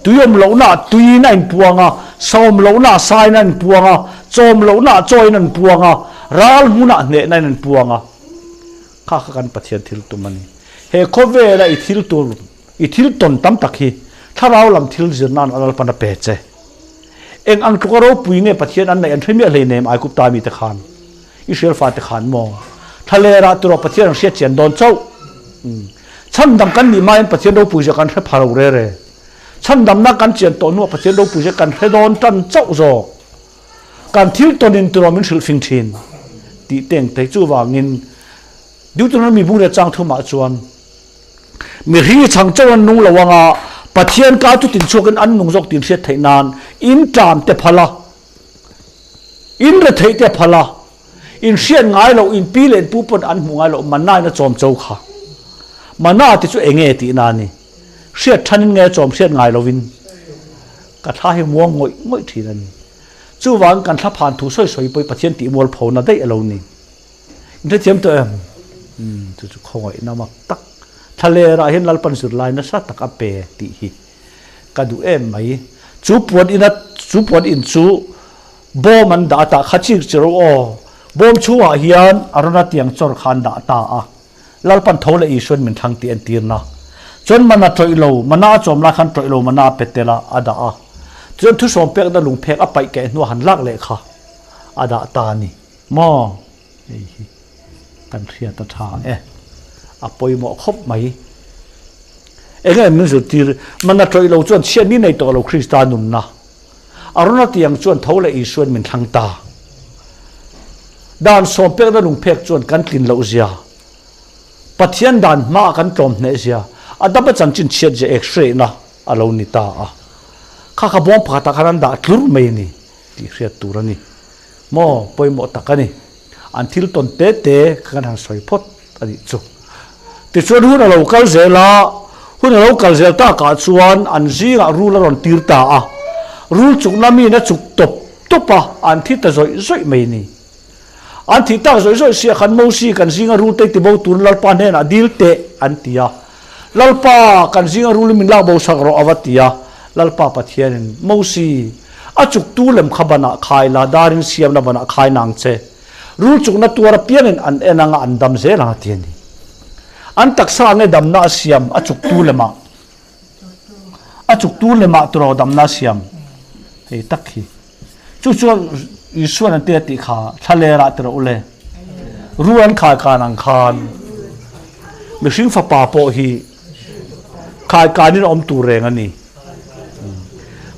Tui awm lohnaah tuiin a inpuang a, sa awm lohnaah sain a inpuang a, chaw awm lohnaah chawiin a inpuang a, ral hmunah hnehna in a inpuang a. Kha kha kan Pathian thil tum a ni. He khawvela i thil tur, i thil tawn tam tak hi thlarau lam thil zir nan a Lalpan a pe che. Eng ang tluka ropui nge Pathian an neih an hre miah hleinem Aigupta mite khan, Israel fate khan maw? Thlalerah turaw Pathian an hriat chian dawn chauh. Chhandam kan nih hmain Pathian ropui zia kan hre pha lo re re. Chhandamna kan chian tawh hnuah Pathian ropui zia kan hre dawn tan chauh zawk. Kan thil tawnin turaw min hrilh fing thin tih teng thei. Chuvangin Deuteronomy bung leh chang thumah chuan mihring i chhang chauh an nung lo anga Pathian ka chu tinchhuakin an nung zawk tih hriat theih nan in tlam te phal a, in retheih te phal a, in hriat ngai loh in pi leh in pu pawn an hmuh ngai loh mana in a chawm cho kha. Mana te chu enge tih na ni? Hriat thanin nge chawm hriat ngai lovin ka thla hi muang ngawih ngawih thin a ni. Chuvangin kan thla phan thu sawi sawi pawh hi Pathian tih mualphona daih a lo ni. In hrethiam tawh em? Umm chu chu khawngaihna mak tak. Thlalerah hian Lalpan zirlai nasa tak a pe tih hi ka duh em mai. Chu puan ina Chu puan in chu bawm an dah ta kha chik chi ro aw. Bawm chhungah hian Arona tiang chawr kha an dah ta a. Lalpan tho leh Isuan min thlang tih entirna. Chuan mana tawih lo, mana a chawm lai khan tawih lo mana a pe tel a, a dah a. Tichuan thusawm pekna lungphek a paih keh hnuah han lak leh kha a dah ta a ni maw? Hei hi kan hriat a tha e, a pawimawh khawp mai. Enge min zirtir? Mana tawih lo chuan chhiat ni nei tawh lo Krista nunna. Arona tiang chuan tho leh Isuan min thlang ta. Dan sawmpekna lungphek chuan kan tlin loh zia, Pathian dan hmaah kan tlawm hneh zia, a dama chanchin chhiat zia x-ray-na a lo ni ta a. Kha kha bawng pakhatah khan an dah tlur mai a ni tih hriat tur a ni. Maw pawimawh tak a ni. An thil tawn te te kha kan han sawi phawt a nih chu. Tichuan hun a lo kal zel a, hun a lo kal zel takah chuan an zingah rul a rawn tir ta a, rul chukna miin a chuk tawp tawp a, an thi ta zawih zawih mai a ni. An thih tak zawih zawih sia khan Mosi kan zinga rul te tibo turin Lalpa hnenah dil teh an ti a. Lalpa, kan zinga rulin min lak bo sak rawh a va ti a. Lalpa Pathianin, Mosi, a chuktu lem kha banah khai la, darin siamna banah khai nang che. Rul chukna tuar apiangin an en anga an dam zel ang a ti a ni. An taksa nge damna a siam a chuktu lemah? A chuktu lemah turaw damna a siam? Hei tak hi. Chu chuan Isuan an ti a tih kha thlalerah ti rawh u le. Rul an khai kan ang khan mihring fapa pawh hi khai kanin a awm tur reng a ni.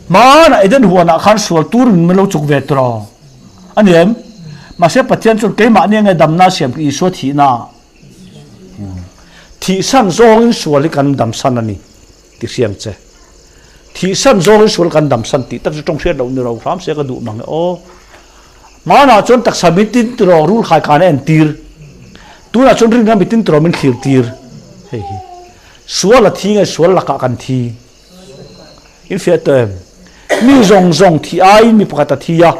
Hmanah Eden huanah khan sual tur min lo chuk ve tiraw? A ni em? Mahse Pathian chuan keimahni nge damna a siam khi Isua thihna ah thihsan zawngin sual hi kan damsan a ni ti hriang che. Thihsan zawngin sual kan damsan tih tak chu tawng hriat loh ni ro hram se ka duh mang e aw. Hmanah chuan taksa mitin tiraw rul khai khan a entir. Tunah chuan rinna mitin tiraw min thlir tir. Hei hi sual a thi nge sual lakah kan thi? In fiah tawh em? Mi zawng zawng thi aiin mi pakhat a thi a,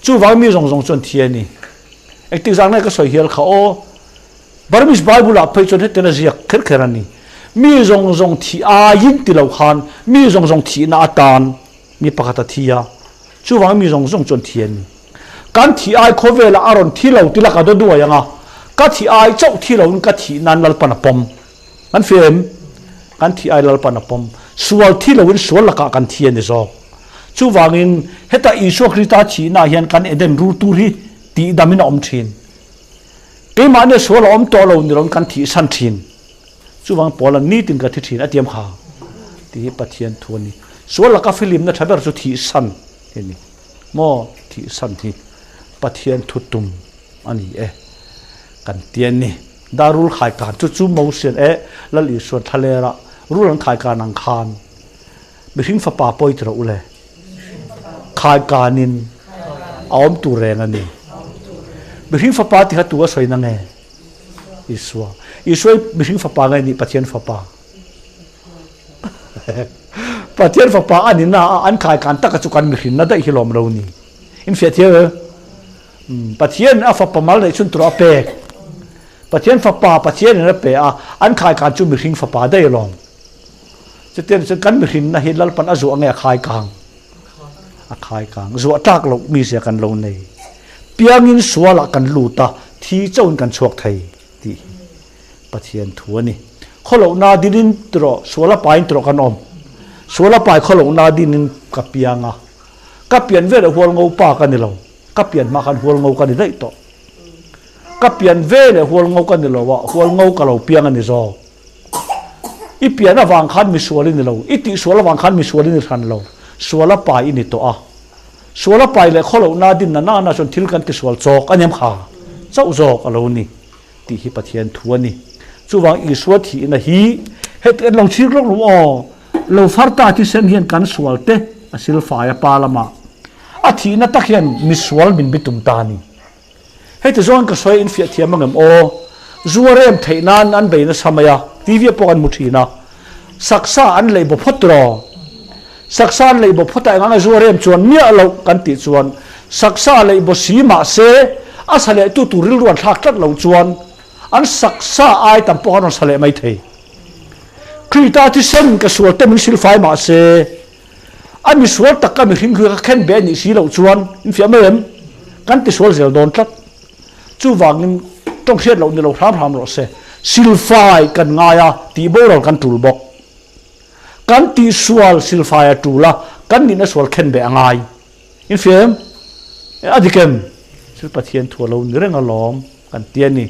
chuvangin mi zawng zawng chuan thi a ni. Engtik zan nge ka sawi hial kha aw? Burmese Bible ah phei chuan hetiang a ziak kher kher a ni. Mi zawng zawng thi aiin ti lo khan mi zawng zawng thihna atan mi pakhat a thi a, chuvangin mi zawng zawng chuan thi a ni. Kan thi ai khawvelah a rawn thi lo ti la ka daw duai ang a, ka thi ai chauh thi loin ka thih nan Lalpan a pawm. Kan fia em? Kan thih ai Lalpan a pawm. Sual thi loin sual lakah kan thi a ni zawk. Chuvangin heta Isua Krista thihnaah hian kan Eden rul tur hi tihdamin a awm thin. Keimahnia sual a awm tawh lo ni loin kan thihsan thin. Chuvang Paula nitin ka thi thin a tiam kha tih hi Pathian thu a ni. Sual laka filimna tha ber chu thihsan hi a ni. Maw thihsan hi Pathian thu tum a ni e kan ti a ni. Dar rul khai kan chu chu Mosian e Lal Isuan thlalera rul an khai kan ang khan mihring fapa pawi ti rawh u le khai kanin a awm tur reng a ni. Mihring fapa ti kha tu a sawi na nge? Isua. Isua hi mihring fapa nge nih Pathian fapa? Pathian fapa a ni na a an khai kan taka chu kan mihrin na daih hi lawm lo ni. In fiah thiam em? Pathian a fapa mal neih chhun tur a pek. Pathian fapa Pathian in a pe a, an khai kan chu mihring fapa daih alawm. Chutiang chuan kan mihrin na hi Lalpan a zuah nge a khai kang? A khai kang. Zuah tlak loh mi zia kan lo nei. Piangin sualah kan lut a, thi chauhin kan chhuak thei tih hi Pathian thu a ni. Khawlohna dinin tiraw, sual a pain tiraw kan awm. Sual a pai khawlohna dinin ka piang a. Ka pian veleh hual ngo pa ka ni lo. Ka pian hma khan hual ngo ka ni daih tawh. Ka pian veleh hual ngo ka ni lo a, hual ngo ka lo piang a ni zawk. I pian avang khan misual i ni lo, i tihsual avang khan misual i ni hran lo, sual a pai i ni tawh a. Sual a pai leh khawlohna dinna nana chuan thil kan tisual chawk a niam kha chauh zawk a lo ni tih hi Pathian thu a ni. Chuvang Isua thihna hi heti an lo chhir lawk lo aw, lo far ta thisen hian kan sual te a silfai a pa lamah a thihna tak hian misual min bitum ta a ni. Heti zawng ka sawi infiah thiam angem aw? Zu a rem theih nan an bei nasa mai a, TV ah pawh kan hmu thin a. Saksa an lei baw phawt rawh. Saksa an lei baw phawt a eng anga zu a rem chuan miah loh kan tih chuan saksa lei baw si mahse a sa leh tu tur rilru an thlak tlat loh chuan an saksa ai tam pawh an rawn sa leh mai thei. Krita thisen ka sual te min silfai mahse. A misual taka mihring hlui kha khen be a nih si loh chuan infiah mai em? Kan tisual zel dawn tlat. Chuvangin tawng hriat loh ni lo hram hram rawh se. Silfai kan ngai a, tihboral kan tul bawk. Kan tihsual silfai a tul a, kan nihna sual khen be a ngai. Infiah em? A dik em? Thil Pathian thu a lo ni reng alawm kan ti a ni.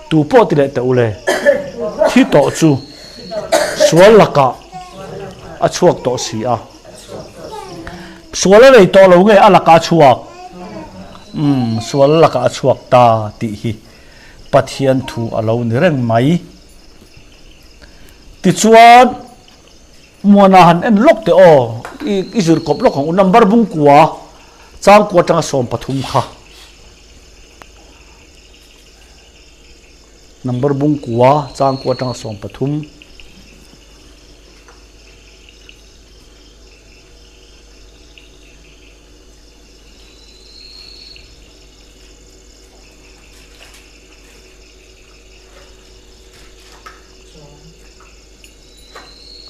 Tu pawh ti leh teh u le. Thi tawh chu sual lakah a chhuak tawh si a. Sual a nei tawh lo nge a lakah a chhuak? Umm, sual lakah a chhuak ta tih hi Pathian thu a lo ni reng mai. Tichuan. Muana han en lawk teh aw, i zir kawp lawk ang u, number bung kua chang kua atanga 13 kha. Number bung kua chang kua atanga 13.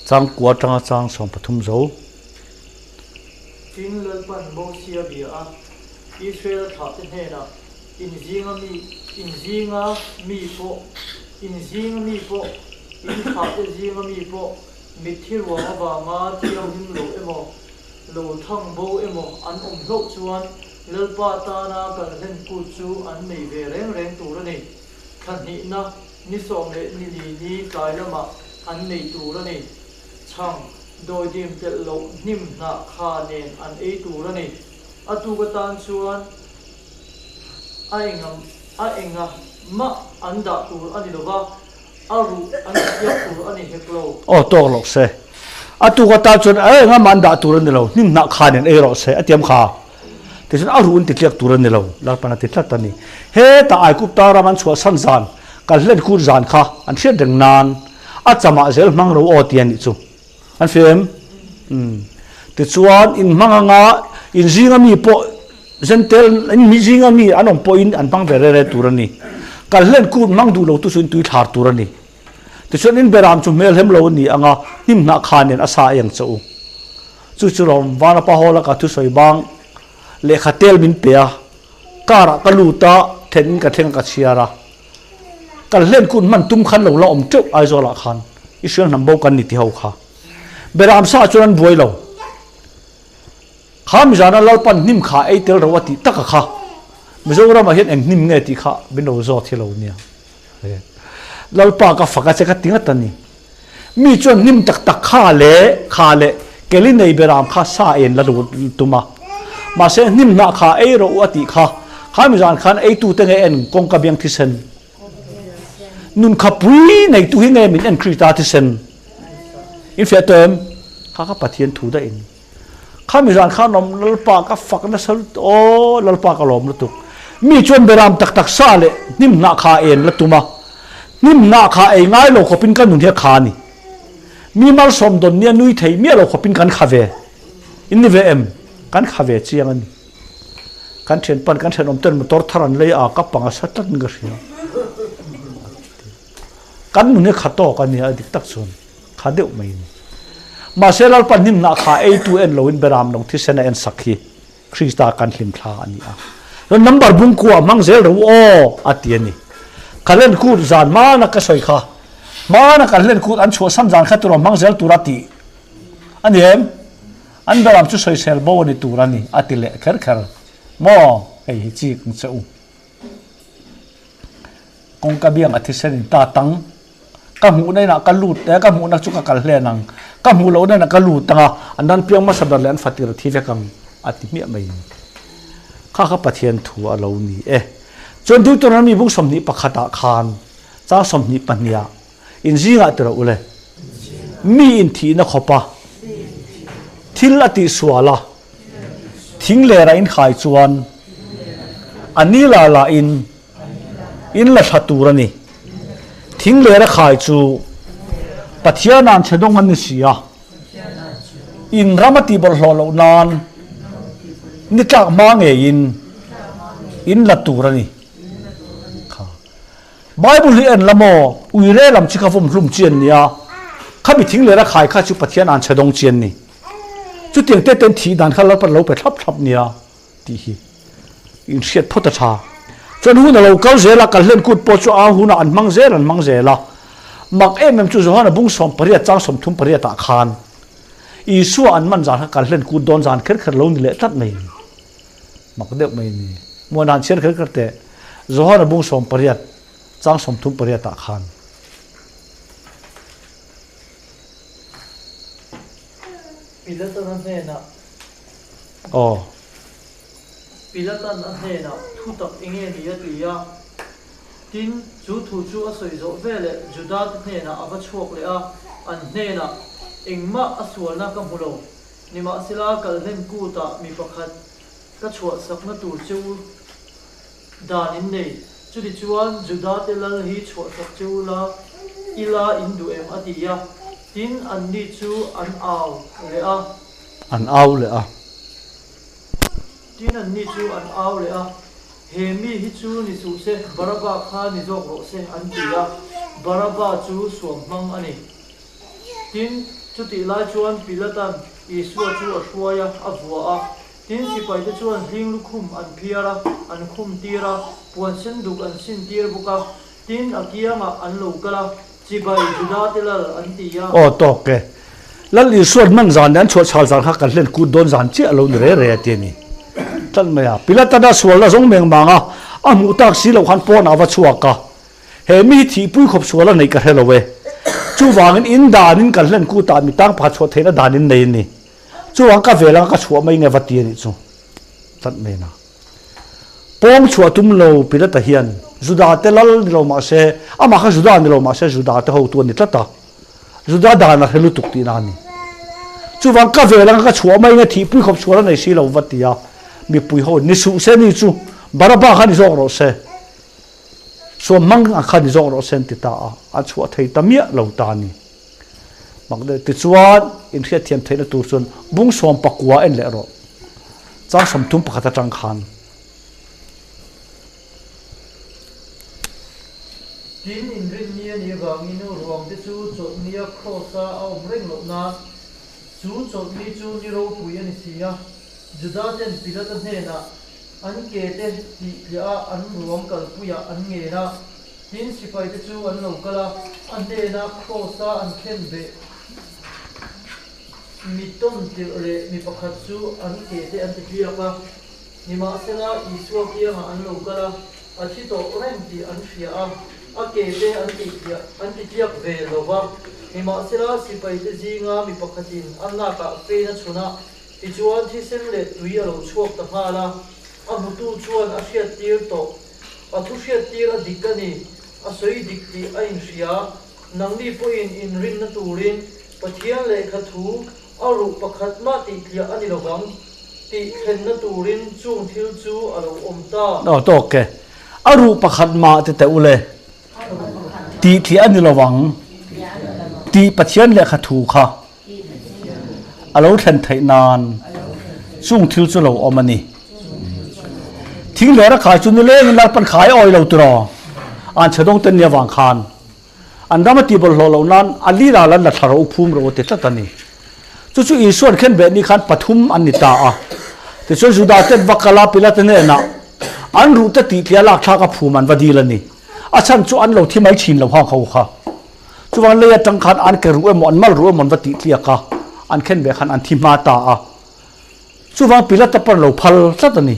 Chang kua atanga chang 13 zo. Tin, Lalpan Mosia bia a, Israel thlahte hnenah, In zinga mi, in zinga mi pawh, in zinga mi pawh, in thlahte zinga mi pawh, mitthi ruang avanga thianghlim lo emaw, lo thang bo emaw an awm hlauh chuan Lalpa tana kal hlen kut chu an nei ve reng reng tur a ni. Thla hnihna ni sawm leh ni li ni tlai lamah an nei tur a ni. Chhang, dawidim telh loh hnim hnah kha nen an ei tur a ni. A tuk atan chuan a enga a enga mah an dah tur a ni lo va, a ruh an siak tur a ni hek lo. Aw tawk loh se. A tuk atan chuan a enga mah an dah tur a ni lo, hnim hnah kha nen ei rawh se a tiam kha. Tichuan a ruh in titliak tur a ni lo, Lalpan a ti tlat a ni. Heta Aigupta ram an chhuahsan zan, kal hlen kur zan kha an hriat reng nan a chamah zel hmang ro aw ti a nih chu. An hria em? Umm. Tichuan in hmang anga in zinga mi pawh Zentel in mi zinga mi an awm pawhin an hmang ve re re tur a ni. Kal hlen kur hmang duh lo tu chu in tui thlar tur a ni. Tichuan in beram chu hmel hem lo a ni anga hnim hnah kha nen a sa eng che u. Chu chu rawm Vanapa Hall a ka thusawi bang lehkha tel min pe a, car ah ka lut a, then in ka thleng a ka chhiar a. Kal hlen kun hman tum khan lo la awm teuh Aizawl ah khan Israel hnam bo kan ni ti ho kha. Beram sa ah chuan an buai lo. Kha mizana Lalpan hnim kha ei tel ro a tih tak a kha. Mizoram ah hian eng hnim nge tih kha min lo zawt hi lo nia. Lalpa ka fak a che ka ti ngat a ni. Mi chuan hnim tak tak kha leh kha leh keli nei beram kha sa en la tum a. Mahse hnim hnah kha ei rawh u a tih kha, kha mi zan khan eitute nge en kawngka biang thisen. Nun kha pui neitu hi nge min en Krista thisen. In fiah tawh em? Kha kha Pathian thu daih in. Kha mi zan khan awm Lalpa ka fak nasa lutuk aw Lalpa ka lawm lutuk. Mi chuan beram tak tak sa leh hnim hnah kha en la tum a, hnim hnah kha ei ngai lo khawpin ka nun hi a kha a ni. Mi malsawm dawn nia nui thei miah lo khawpin kan kha ve. In ni ve em? Kan kha ve chiang a ni. Kan thianpan kan thenawm ten motor thar an lei a, ka pang a sa tlat in ka hria. Kan nun hi kha tawk a nia dik tak chuan. Kha deuh mai a ni. Mahse Lalpa hnimnah kha eitu en loin Beram lo thisen a en sak hi Krista kan hlimthla a ni a. Chuan number bung kuah hmang zel ro aw a ti a ni. Ka len kut zan hmana ka sawi kha hmana kan len kut an chhuahsan zan kha turaw hmang zel tura tih a ni em? An Beram chu sawisel bo a ni tur a ni a ti leh kher kher maw? Hei hi chik ang che u. Kawngka biang a thisen in ta tang. Ka hmuhna inah ka lut e, ka hmuhna chu ka kal hlen ang. Ka hmuh lohna inah ka lut ang a, an ran piang hmasa ber leh an fatir a thi vek ang a ti hmiah mai. Kha kha Pathian thu a lo ni e. Chuan Deuteronomy bung 21 ah khan chang 22 ah in zingah ti rawh u le. Mi in thihna khawp a, thil a tihsual a, thing lerah in khai chuan a ni la la in in la thla tur a ni. Thing lera khai chu Pathian an chhe dawng an ni si a, in ram a tih bawlhhlawh loh nan ni tlak hma ngeiin in la tur a ni. Kha Bible hi en la maw, uire lam chi kha vawm hlum chi an nia, khami thing lera khai kha chu Pathian an chhe dawng chi an ni. Chutiang te ten thih dan kha Lalpan lo pe thlap thlap nia tih hi in hriat phawt a tha. Chuan hun a lo kal zel a, Kalhlen kut pawh chu a hunah an hmang zel an hmang zel a. Mak em em chu Johana bung 18 chang 38 ah khan Isua an man zan kha Kalhlen kut dawn zan kher kher lo ni leh tlat mai ni. Mak deuh mai ni. Muan han chhiar kher kher teh. Johana bung 18 chang 38 ah khan. Pilatan a hnenah Aw. Pilatan a hnenah thu tak enge ni a ti a. Tin, chu thu chu a sawi zawh veleh Juda-te hnenah a va chhuak leh a, an hnenah, Engmah a sualna ka hmu lo, nimahsela kalhlen kutah mi pakhat ka chhuahsakna tur che u dan in nei. Chutichuan, Juda-te lal hi chhuahsak che u la, i la in duh em? a ti a. Tin, anni chu an au leh a. An au leh a. Tin, anni chu an au leh a, He mi hi chu ni suh se, Baraba kha ni zawk rawh se, an ti a. Baraba chu suam hmang a ni. Tin, chutih lai chuan Pilatan Isua chu a hruai a, a vua a. Tin, sipaite chuan hling lukhum an phiar a, an khum tir a, puan sen duk an sin tir bawk a. Tin, a kiangah an lo kal a, Chibai Juda te lal an ti a. Aw tawk e. Lal Isuan hman zan leh an chhuah chhal zan kha kan hlen kut dawn zan chiah lo ni re re a ti a ni. Tlat mai a. Pilatana sualna zawng meng mang a, a hmuh tak si loh khan pawnah a va chhuak a. He mi hi thihpui khawp sual a neih ka hre lo e. Chuvangin in danin kan hlen kutah mi tang pakhat chhuah theihna dan in nei a ni. Chuvang ka vel anga ka chhuah mai nge va ti a nih chu. Tlat mai na. Pawng chhuah tum lo Pilata hian Juda te lal ni lo mah se, amah kha Juda ni lo mah se Juda te hotu a ni tlat a. Juda dan a hre lutuk tihna a ni. Chuvang ka vel anga ka chhuah mai nge thihpui khawp sual a nei si lo va ti a. Mipui ho ni suh se ni chu Baraba kha ni zawk rawh se. Suam hmang ang kha ni zawk rawh se an ti ta a, a chhuah thei ta miah lo ta a ni. Mak deuh tichuan inhriatthiam theihna tur chuan bung 19 en leh rawh. Chang 31 atang khan. Tin, inrinni a nih avangin ruangte chu chawlhnia kraws-a a awm reng loh nan, chu chawlhni chu ni ropui a ni si a. Juda-ten Pilata hnenah an ke te tih tliah a an ruang kalpuiah an ngen a. Tin, sipaite chu an lo kal a, a hnena kraws-a an khen beh mi tawn tirh leh mi pakhat chu an ke te an ti tliak a. Nimahsela, Isua kiangah an lo kal a, a thi tawh reng tih an hria a, a ke te an tih tliah an ti tliak ve lo va. Nimahsela, sipaite zinga mi pakhatin a nakah fein a chhun a, tichuan thisen leh tui a lo chhuak ta nghal a, a hmutu chuan a hriattir tawh. A thu hriattir a dik a ni, a sawi dik tih a inhria. Nangni pawhin inrinna turin Pathian lehkha thu a ruh pakhat mah tih tliah a ni lovang tih thlenna turin chung thil chu a lo awm ta. Aw tawk e, a ruh pakhat mah ti teh ule, tih tliah a ni lovang tih Pathian lehkha thu kha a lo thlen theih nan chung thil chu lo awm a ni. Thing leh rakhai chu nilengin Lalpan khai a awi lo tiraw? An chhe dawng ten ni avang khan an ram a tih bawlhhlawh loh nan a lir ah lan la thla rawh u phum rawh u ti tlat a ni. Chu chu Isuan khenbeh ni khan pathum an ni ta a. Tichuan Juda ten va kal a Pilate hnenah an ruh te tih tliah lak thlak a phum an va dil a ni. A chhan chu an lo thi mai thin lo hang ho kha. Chuvan lei atang khan an ke ruh emaw an mal ruh emaw an va tih tliak a, an khen ve khan an thi hma ta a. Chuvang Pilata pawn lo phal tlat a ni.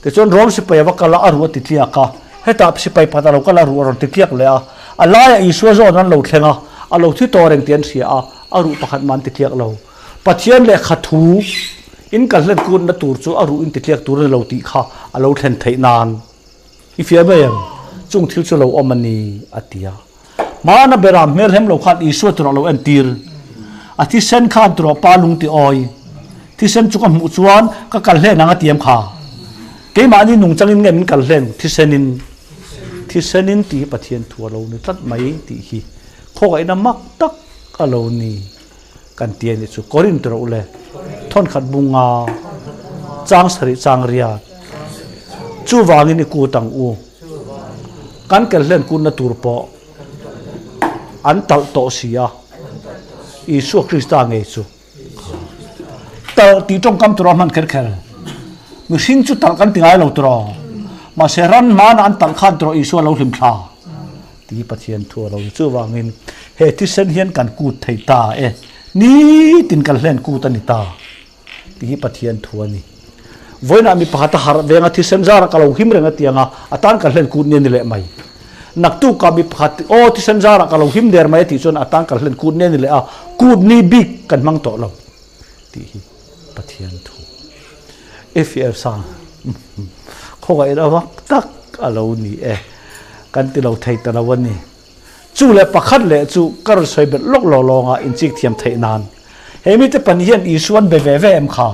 Tichuan Rom sipai a va kal a, a ruh a ti tliak a. Hetah sipai pakhat a lo kal a, a ruh a rawn ti tliak leh a. A laiah Isua zawn an lo thleng a, a lo thi tawh reng tih an hria a, a ruh pakhat mah an ti tliak lo. Pathian lehkha thu in kal hlen kutna tur chu a ruh in ti tliak tur a ni lo tih kha a lo thlen theih nan. I fiah mai em? Chung thil chu lo awm a ni, a ti a. Hmana berah hmel hem lo khan Isua turah lo entir. A thisen khan turah pa lung ti awi. Thisen chu ka hmuh chuan ka kal hlen ang a ti em kha? Keimahni nungchangin nge min kal hlen? Thisenin. Thisenin tih hi Pathian thu a lo ni tlat mai tih hi khawngaihtna mak tak a lo ni kan ti a nih chu. Korinth rawh u le, thawnkhat bunga chang sarih chang riat. Chuvangin i kut ang u. Kan kelhlen kutna tur pawh an talh tawh si a, Isua Krista ngei chu. Talh tih tawngkam tur a hman kher kher. Mihring chu talh kan ti ngai lo tawh. Mahse ran hmana an talh khan tawh Isua lo hlim thla ti Pathian thu a lo ni. Chuvangin he thisen hian kan kut thei ta e. Nitin kan hlen kut a ni ta tih hi Pathian thu a ni. Vawiinah mi pakhat a harh veng a thisen zara ka lo him reng a ti ang a, a tan kan hlen kut ni a ni leh mai. Naktukah mi pakhat aw thisen zara ka lo him der mai a tih chuan a tan kan hlen kut ni a ni leh a, kut ni bik kan hmang tawh lo tih hi Pathian thu. FEF sang khawngaihna vak tak a lo ni e, kan ti lo thei ta lo a ni. Chu leh pakhat leh chu ka rawn sawi belh lawk lo lawnga inchik thiam theih nan. He mite pahnih hian Isua an be ve ve em kha?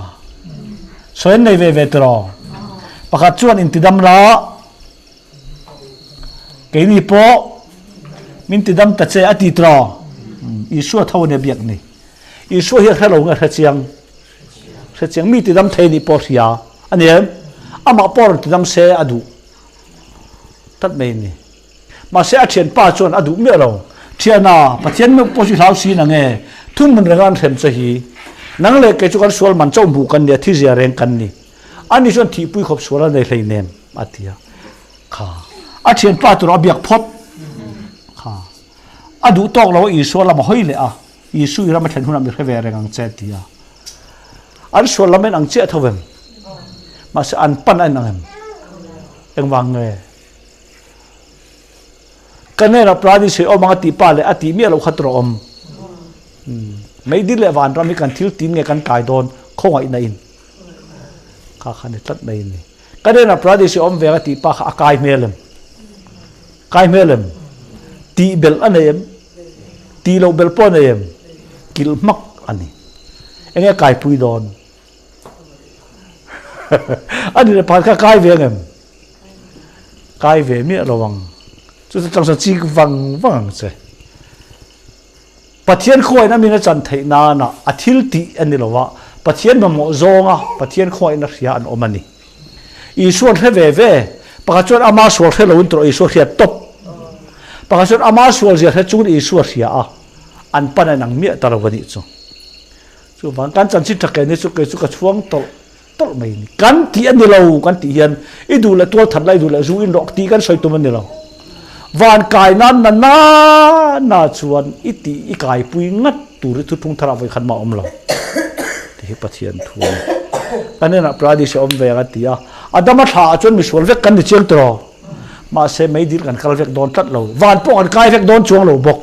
Sawi an nei ve ve tiraw? Pakhat chuan intidam la, keini pawh min tidam ta che a ti tiraw? Isua tho a nia biak ni. Isua hi a hre lo nge hre chiang? Hre chiang. Mi tidam thei nih pawh hria a ni em? Amah pawh rawn tidam se a duh tlat mai a ni. Mahse a thianpa chuan a duh miah lo. Thiana, Pathian meuh pawh chu hlau si na nge? Thunghmun renga an hrem che hi. Nang leh kei chu kan sual man chauh hmuh kan ni a, thi zia reng kan ni. Ani chuan thihpui khawp sual a nei hleinem, a ti a. Kha. A thianpa tur a biak phawt. Kha. A duh tawk lo a Isua lam a hawi leh a, Isu i ram a thlen hunah mi hre ve reng ang che, a ti a. An sual lam en ang chiah tho vem. Mahse an pan a en ang em? Engvang nge? Ka hnenah Prani sawi awm ang a tih pa leh a tih miah loh kha tur a awm. Meidil leh vanram hi kan thil tin nge kan kai dawn khawngaihna in kha kha ni tlat mai a ni. Ka hnenah Prani sawi awm ve ang a tih pa kha a kai hmel em? Kai hmel em? Tih belh a nei em? Tih loh belh pawh a nei em? Kilh hmak a ni. Enge kaipui dawn? A ni leh pakhat kha kai ve ang em? Kai ve miah lo ang. Chu chu changsa chik vang vang ang che. Pathian khawiin a min a chan theih nana a thil tih a ni lo a, Pathian mamawh zawnga Pathian khawiin a hria an awm a ni. Isua an hre ve ve. Pakhat chuan ama sual hre loin tawh Isua hriat tawp. Pakhat chuan ama sual zia hre chungin Isua hria a, an pan a inang miah ta lo a nih chu. Chuvang kan chanchin tha ke ni chu kei chu ka chhuang tawlh tawlh mai a ni. Kan tih a ni lo kan tih hian i duh leh tual that la i duh leh zu in rawh tih kan sawi tum a ni lo. Van kai nan na na na chuan i tih i kaipui ngat tur hi thuthlung tharah vawi khat mah a awm lo. Tih hi Pathian thu a ni. Kan inah Paradise a awm ve ang a ti a. Adama thla ah chuan misual vek kan ni chiang tiraw. Mahse meidil kan kal vek dawn tlat lo. Van pawh kan kai vek dawn chuang lo bawk.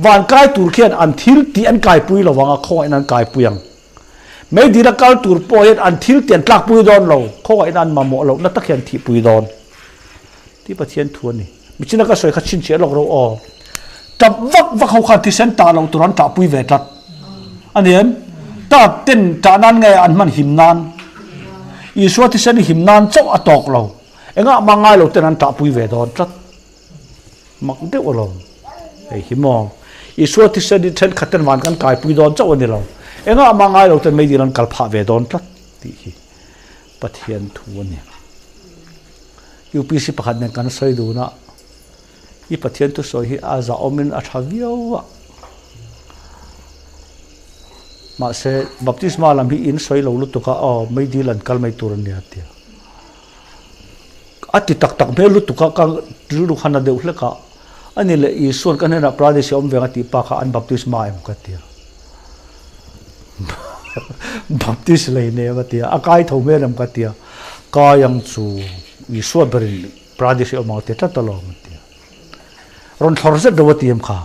Van kai tur khian an thil tih an kaipui lo ang a, khawngaihna an kaipui ang. Meidil a kal tur pawh hian an thil tih an tlakpui dawn lo, khawngaihna an mamawh lohna tak hian an thihpui dawn. Tih Pathian thu a ni. Michina ka sawi kha chhinchhiah lawk ro aw. Tap vak vak ho khan thisen tah loh tur an tlahpui ve tlat. A ni em? Ta ten tah nan nge an hman him nan? Isua thisen hi him nan chauh a tawk lo. Engah mah ngai lo ten an tlahpui ve dawn tlat. Mak deuh alawm. Hei hi maw? Isua thisen hi thenkhat ten van kan kaipui dawn chauh a ni lo. Engah mah ngai lo ten meidil an kal phah ve dawn tlat tih hi Pathian thu a ni. UPC pakhat nen kan sawi dun a, i Pathian thusawi hi a zahawmin a tha viau a. Mahse, baptisma lam hi in sawi lo lutuk a, aw meidil an kal mai tur a nia tia. A ti tak tak hmel lutuk a, ka rilru khan a deuh hlek a, a ni leh Isua'n ka hnenah Paradise a awm ve ang a tih pa kha an baptisma em ka ti a. Baptist lei nei em a ti a, a kai tho hmel em ka ti a, kai ang chu Isua berin Paradise a awm ang a ti tlat alawm a ti a. Rawn thlawr zet lo a ti em kha?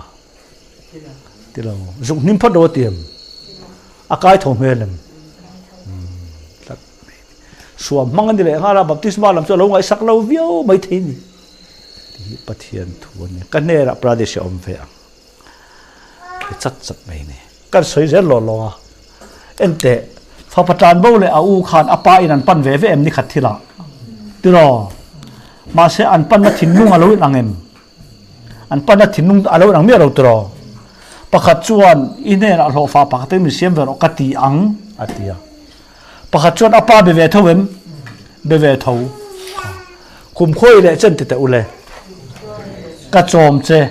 Ti lo. Zuk hnim phawt lo a ti em? A kai tho hmel em? Tlat. Suam hmang a ni leh nghal a, baptisma lam chu a lo ngaihsak lo viau mai thei a ni. Tih hi Pathian thu a ni. Ka hnenah Pradesh a awm ve ang. Ti chat chat mai a ni. Kan sawi zel lawh lawh a. Enteh, fapa tan bo leh a u khan a pa in an pan ve ve em ni khat thil ah? Tiraw? Mahse an panna thinlung a lo inang em? An panna thinlung a lo inang miah lo tiraw? Pakhat chuan i hnenah hlawhfa pakhat in min siam ve rawh ka ti ang a ti a. Pakhat chuan a pa be ve tho em? Be ve tho. Kum khawi leh chen ti teh ule. Ka chawm che.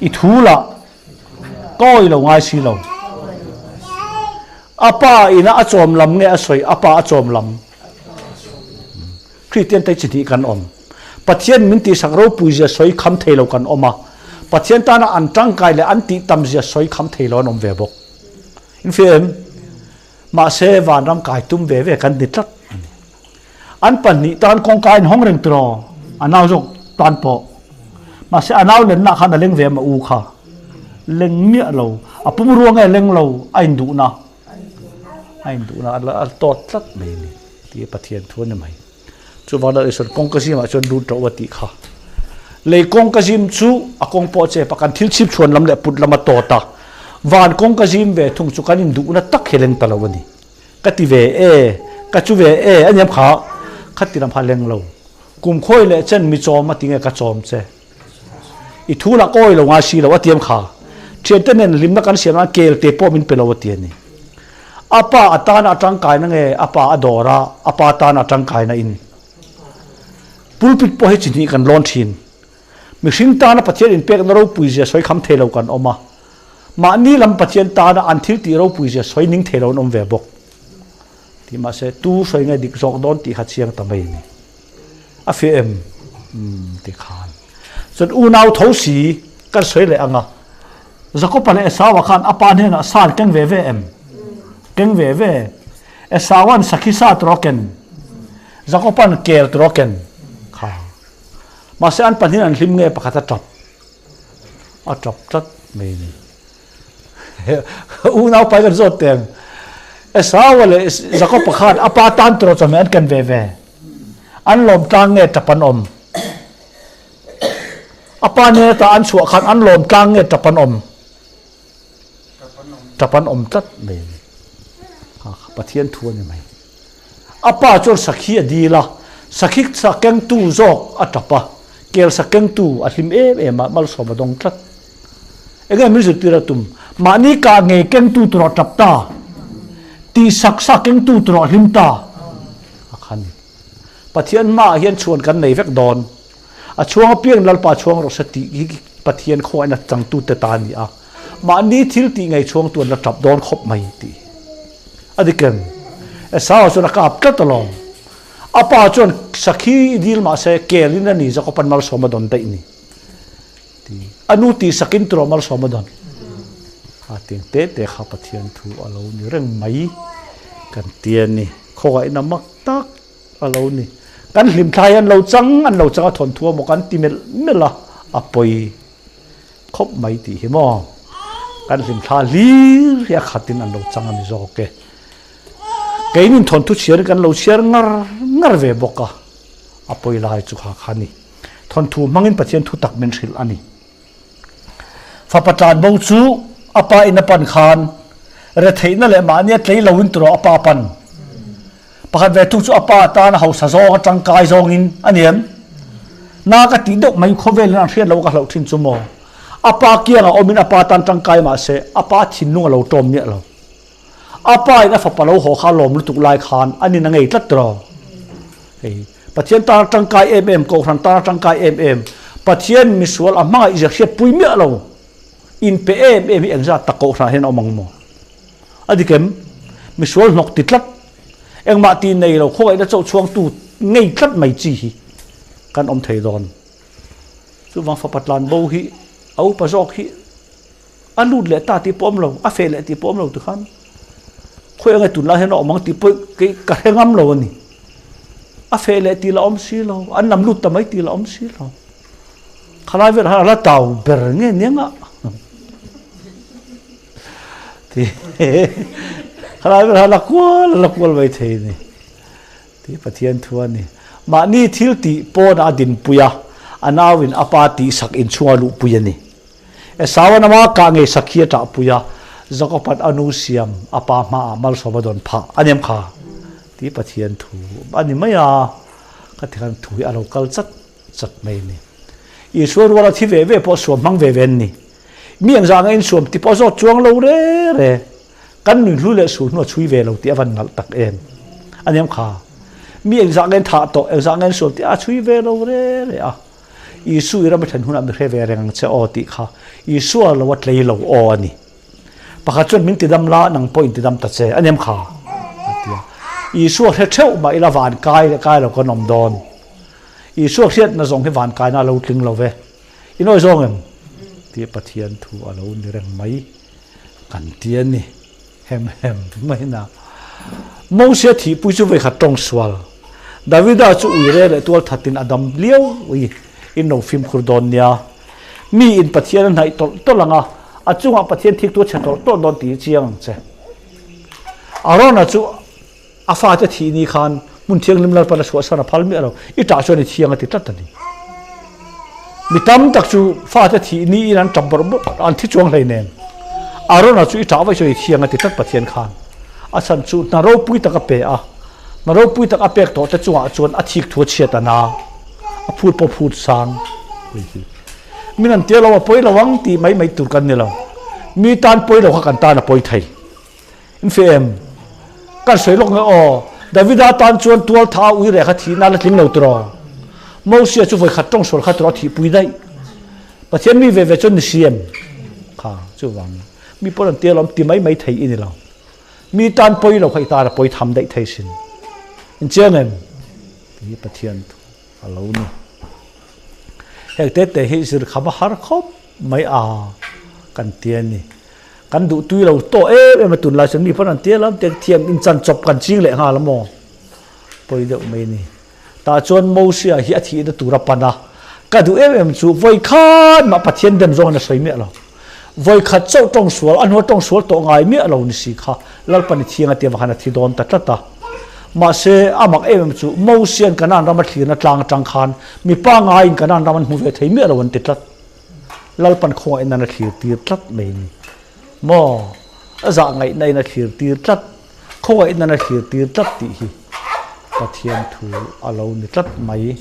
I thu lah ka awi lo ngai si lo. A pa ina a chawm lam nge a sawi a pa a chawm lam? Kristian te chi hnih kan awm. Pathian min tihsak ropui zia sawi kham thei lo kan awm a, Pathian tana an tangkai leh an tih tam zia sawi kham thei lo an awm ve bawk. In hria em? Mahse vanram kai tum ve ve kan ni tlat a ni. An pahnih tan kawngka in hawng reng tiraw? A nau zawk tan pawh. Mahse a nau lenna khan a leng ve em a u kha? Leng miah lo. A pum ruang nge leng lo? A induhna. A induhna a tawt tlat mai a ni tih Pathian thu a ni mai. Chuvang lal Isuan kawngka zimah chuan lut ṭauh a tih kha. Lei kawngka zim chu a kawng pawh a chep a, kan thil chhip chhuan lam leh put lam a tawt a. Van kawngka zim ve thung chu kan induhna tak hi leng ta lo a ni. Ka ti ve e, ka chu ve e a niam kha, kha ti lam kha leng lo. Kum khawi leh chen mi chawm a ti nge ka chawm che. I thu lah kawi lo ngai si lo a ti em kha. Thiante nen hlimna kan siam nan kel te pawh min pe lo a ti a ni. A pa a tana a tangkaina nge a pa a dawr a, a pa tana a tangkaina in. Pulpit pawh hi chi hnih kan lawn thin. Mihring tana Pathian inpekna ropui zia sawi kham thei lo kan awm a, mahni lam Pathian tana an thil tih ropui zia sawi ning thei lo an awm ve bawk. Tih mahse, tu sawi nge dik zawk dawn tih kha chiang ta mai a ni. A fiah em? Umm ti khan. Chuan unau tho si kan sawi leh ang a, Jakopa leh Esaua khan a pa hnenah sa an keng ve ve em? Keng ve ve. Esaua'n sakhi sa tur a ken, Jakopa'n kel tur a ken kha. Mahse an pahnihin an hlim nge pakhat a tap a tap tlat mai a ni. Unau pai kan zawt teng. Esau leh Jakob khan a pa tan tur chawhmeh an ken ve ve. An lawm tlang nge tap an awm. A pa nen ata an chhuah khan an lawm tlang nge tap an awm. Tap an awm tlat mai a ni. Pathian thu a ni mai. A pa chuan sakhi a dil a, sakhi sa kengtu zawk a tap a, kel sa kengtu a hlim em em a, malsawm a dawng tlat. Enge min zirtir a tum? Mahni kah ngei kengtu tur a tap ta, tih sak sa kengtu tur a hlim ta a kha ni. Pathian hmaah hian chhuan kan nei vek dawn. A chhuang apiang Lalpa chhuang rawh se tih hi Pathian khawngaihna changtute ta a ni a. Mahni thil tih ngei chhuang tuan la tap dawn khawp mai tih a dik em? Esau chuan a kap tlat alawm. A pa chuan sakhi i dil mahse kel in a ni Jakob-a'n malsawm a dawn daih ni ti a nu tih sakin turaw malsawm a dawn a tiang te te kha Pathian thu a lo ni reng mai kan ti a ni. Khawngaihna mak tak a lo ni. Kan hlimthla hi an lo chang an lo chang a thawnthu a maw kan ti melh melh a a pawi. Khawp mai tih hi maw? Kan hlimthla hlir hi a khatin an lo chang a ni zawk e. Keinin thawnthu chhiarin kan lo chhiar ngar ngar ve bawk a, a pawi lai chu kha kha a ni. Thawnthu hmangin Pathian thu tak min hrilh a ni. Fapa tlan bo chu a pa in a pan khan retheihna leh mahnia tlei loin turaw a pa pan. Pakhat ve thung chu a pa tan a hausa zawng a tangkai zawngin a ni em? Na ka tih deuh mai khawvelin an hriat lo ka hlauh thin chu maw? A pa kiangah awmin a pa tan tangkai mahse a pa thinlung a lo tawm miah lo. A pa in a fapa lo haw kha a lawm lutuk lai khan a nin a ngei tlat tiraw? Hei Pathian tan a tangkai em em, Kohhran tan a tangkai em em, Pathian misual a hmangaih zia hriatpui miah lo inpe em em hi engzat tak Kohhranah hian a awm ang maw? A dik em? Misual hnawk ti tlat, engmah ti nei lo khawngaihna chauh chhuangtu ngei tlat mai chi hi kan awm thei dawn. Chuvang fapa tlan bo hi a upa zawk hi a lut leh ta tih pawh awm lo, a feh leh tih pawh awm lo tikhan khawi ange tunlai hian a awm ang tih pawh kei ka hre ngam lo a ni. A feh leh tih la awm si lo, an lam lut ta mai tih la awm si lo. Khalai velah khan a la tau ber nge nia ngah. Ti khalai ber la kual la kual mai thei ni ti Pathian thu a ni. Mahni thil tih pawn a dinpui a, a nauin a pa tih sak inchhunga luhpui a ni. Esauan ama kah ngei sak hi a ṭahpui a, Jakoban a nu siam a pa hmaah malsawm a dawn phah a nem kha ti Pathian thu a ni mai a, ka ti khan thu hi a lo kal chat chat mai a ni. Isua ruala thi ve ve pawh suam hmang ve ve an ni. Mi ang zah ngeiin suam ti pawh a zawt chuang lo re re. Kan nui hlu leh sul hnu a chhui ve lo tih a van nalh tak em. A niam kha. Mi eng zah ngeiin thah tawh, eng zah ngeiin suam tih a chhui ve lo re re a. Isu i ram a thlen hunah mi hre ve reng ang che aw tih kha Isua lo a tlei lo aw a ni. Pakhat chuan min tidam la, nang pawh in tidam ta che, a nem kha, a ti a. Isua hre theuh mah ila van kai leh kai lo kan awm dawn. Isua hriatna zawng hi van kaina a lo tling lo ve. I nawi zawng em? Tih Pathian thu a lo ni reng mai kan ti a ni. Hem hem mai na. Mosia thihpui chu vawikhat tawng sual. Davida chu uire leh tual thatin a dam liau ui in lo fimkhur dawn nia. Mi in Pathian a hnaih tawlh tawlh ang a, a chungah Pathian thiktu a chhe tawlh tawlh dawn tih hi chiang ang che. Arona chu a fate thih ni khan hmun thianghlim Lalpan a chhuahsan a phal miah lo, i tah chuan i thiang a ti tlat a ni. Mi tam tak chu fate thih niin an tap bawrh bawrh a, an thi chuang hlei nen. Arona chu i tah vaih chuan i thiang a ti tlat Pathian khan. A chhan chu hna ropui tak a pe a, hna ropui tak a pek tawh te chungah chuan a thik thu a chhiat a na, a phut pawh phut sang. Min an tia lo a pawi lo ang tih mai mai tur kan ni lo. Mi tan pawi lo kha kan tan a pawi thei. In feh em? Kan sawi lawk nge aw, Davida tan chuan tual tha a ui reh kha thih nan a tling lo tiraw? Mosia chu vawikhat tawng sual kha tiraw a thihpui daih. Pathian mi ve ve chuan ni si em? Kha, chuvang mi pawn an tia lawm ti mai mai thei i ni lo. Mi tan pawi lo kha i tan a pawi tham daih thei sin. In chiang em? Tih hi Pathian thu a lo ni. Heng te te hi zir kham a har khawp mai a kan ti a ni. Kan duh tui lo tawh em em a tunlai chuan mi pawn an tia lam te thiam in chan chawp kan ching leh nghal a maw? Pawi deuh mai a ni. Tah chuan Mosia hi a thihna tur a pan a, ka duh em em chu vawi khan mah Pathian dem zawngin a sawi miah lo. Vawi khat chauh tawng sual, a hnua tawng sual tawh ngai miah lo ni si kha Lalpan i thiang a tia vang khan a thi dawn ta tlat a. Mahse, a mak em em chu Mosia'n Kanaan rama thlirna tlang atang khan mipa ngaiin Kanaan ram an hmu ve thei miah lo an ti tlat. Lalpan khawngaih nan a thlir tir tlat mai a ni. Maw? A zah ngaihna in a thlir tir tlat, khawngaih nan a thlir tir tlat tih hi Pathian thu a lo ni tlat mai.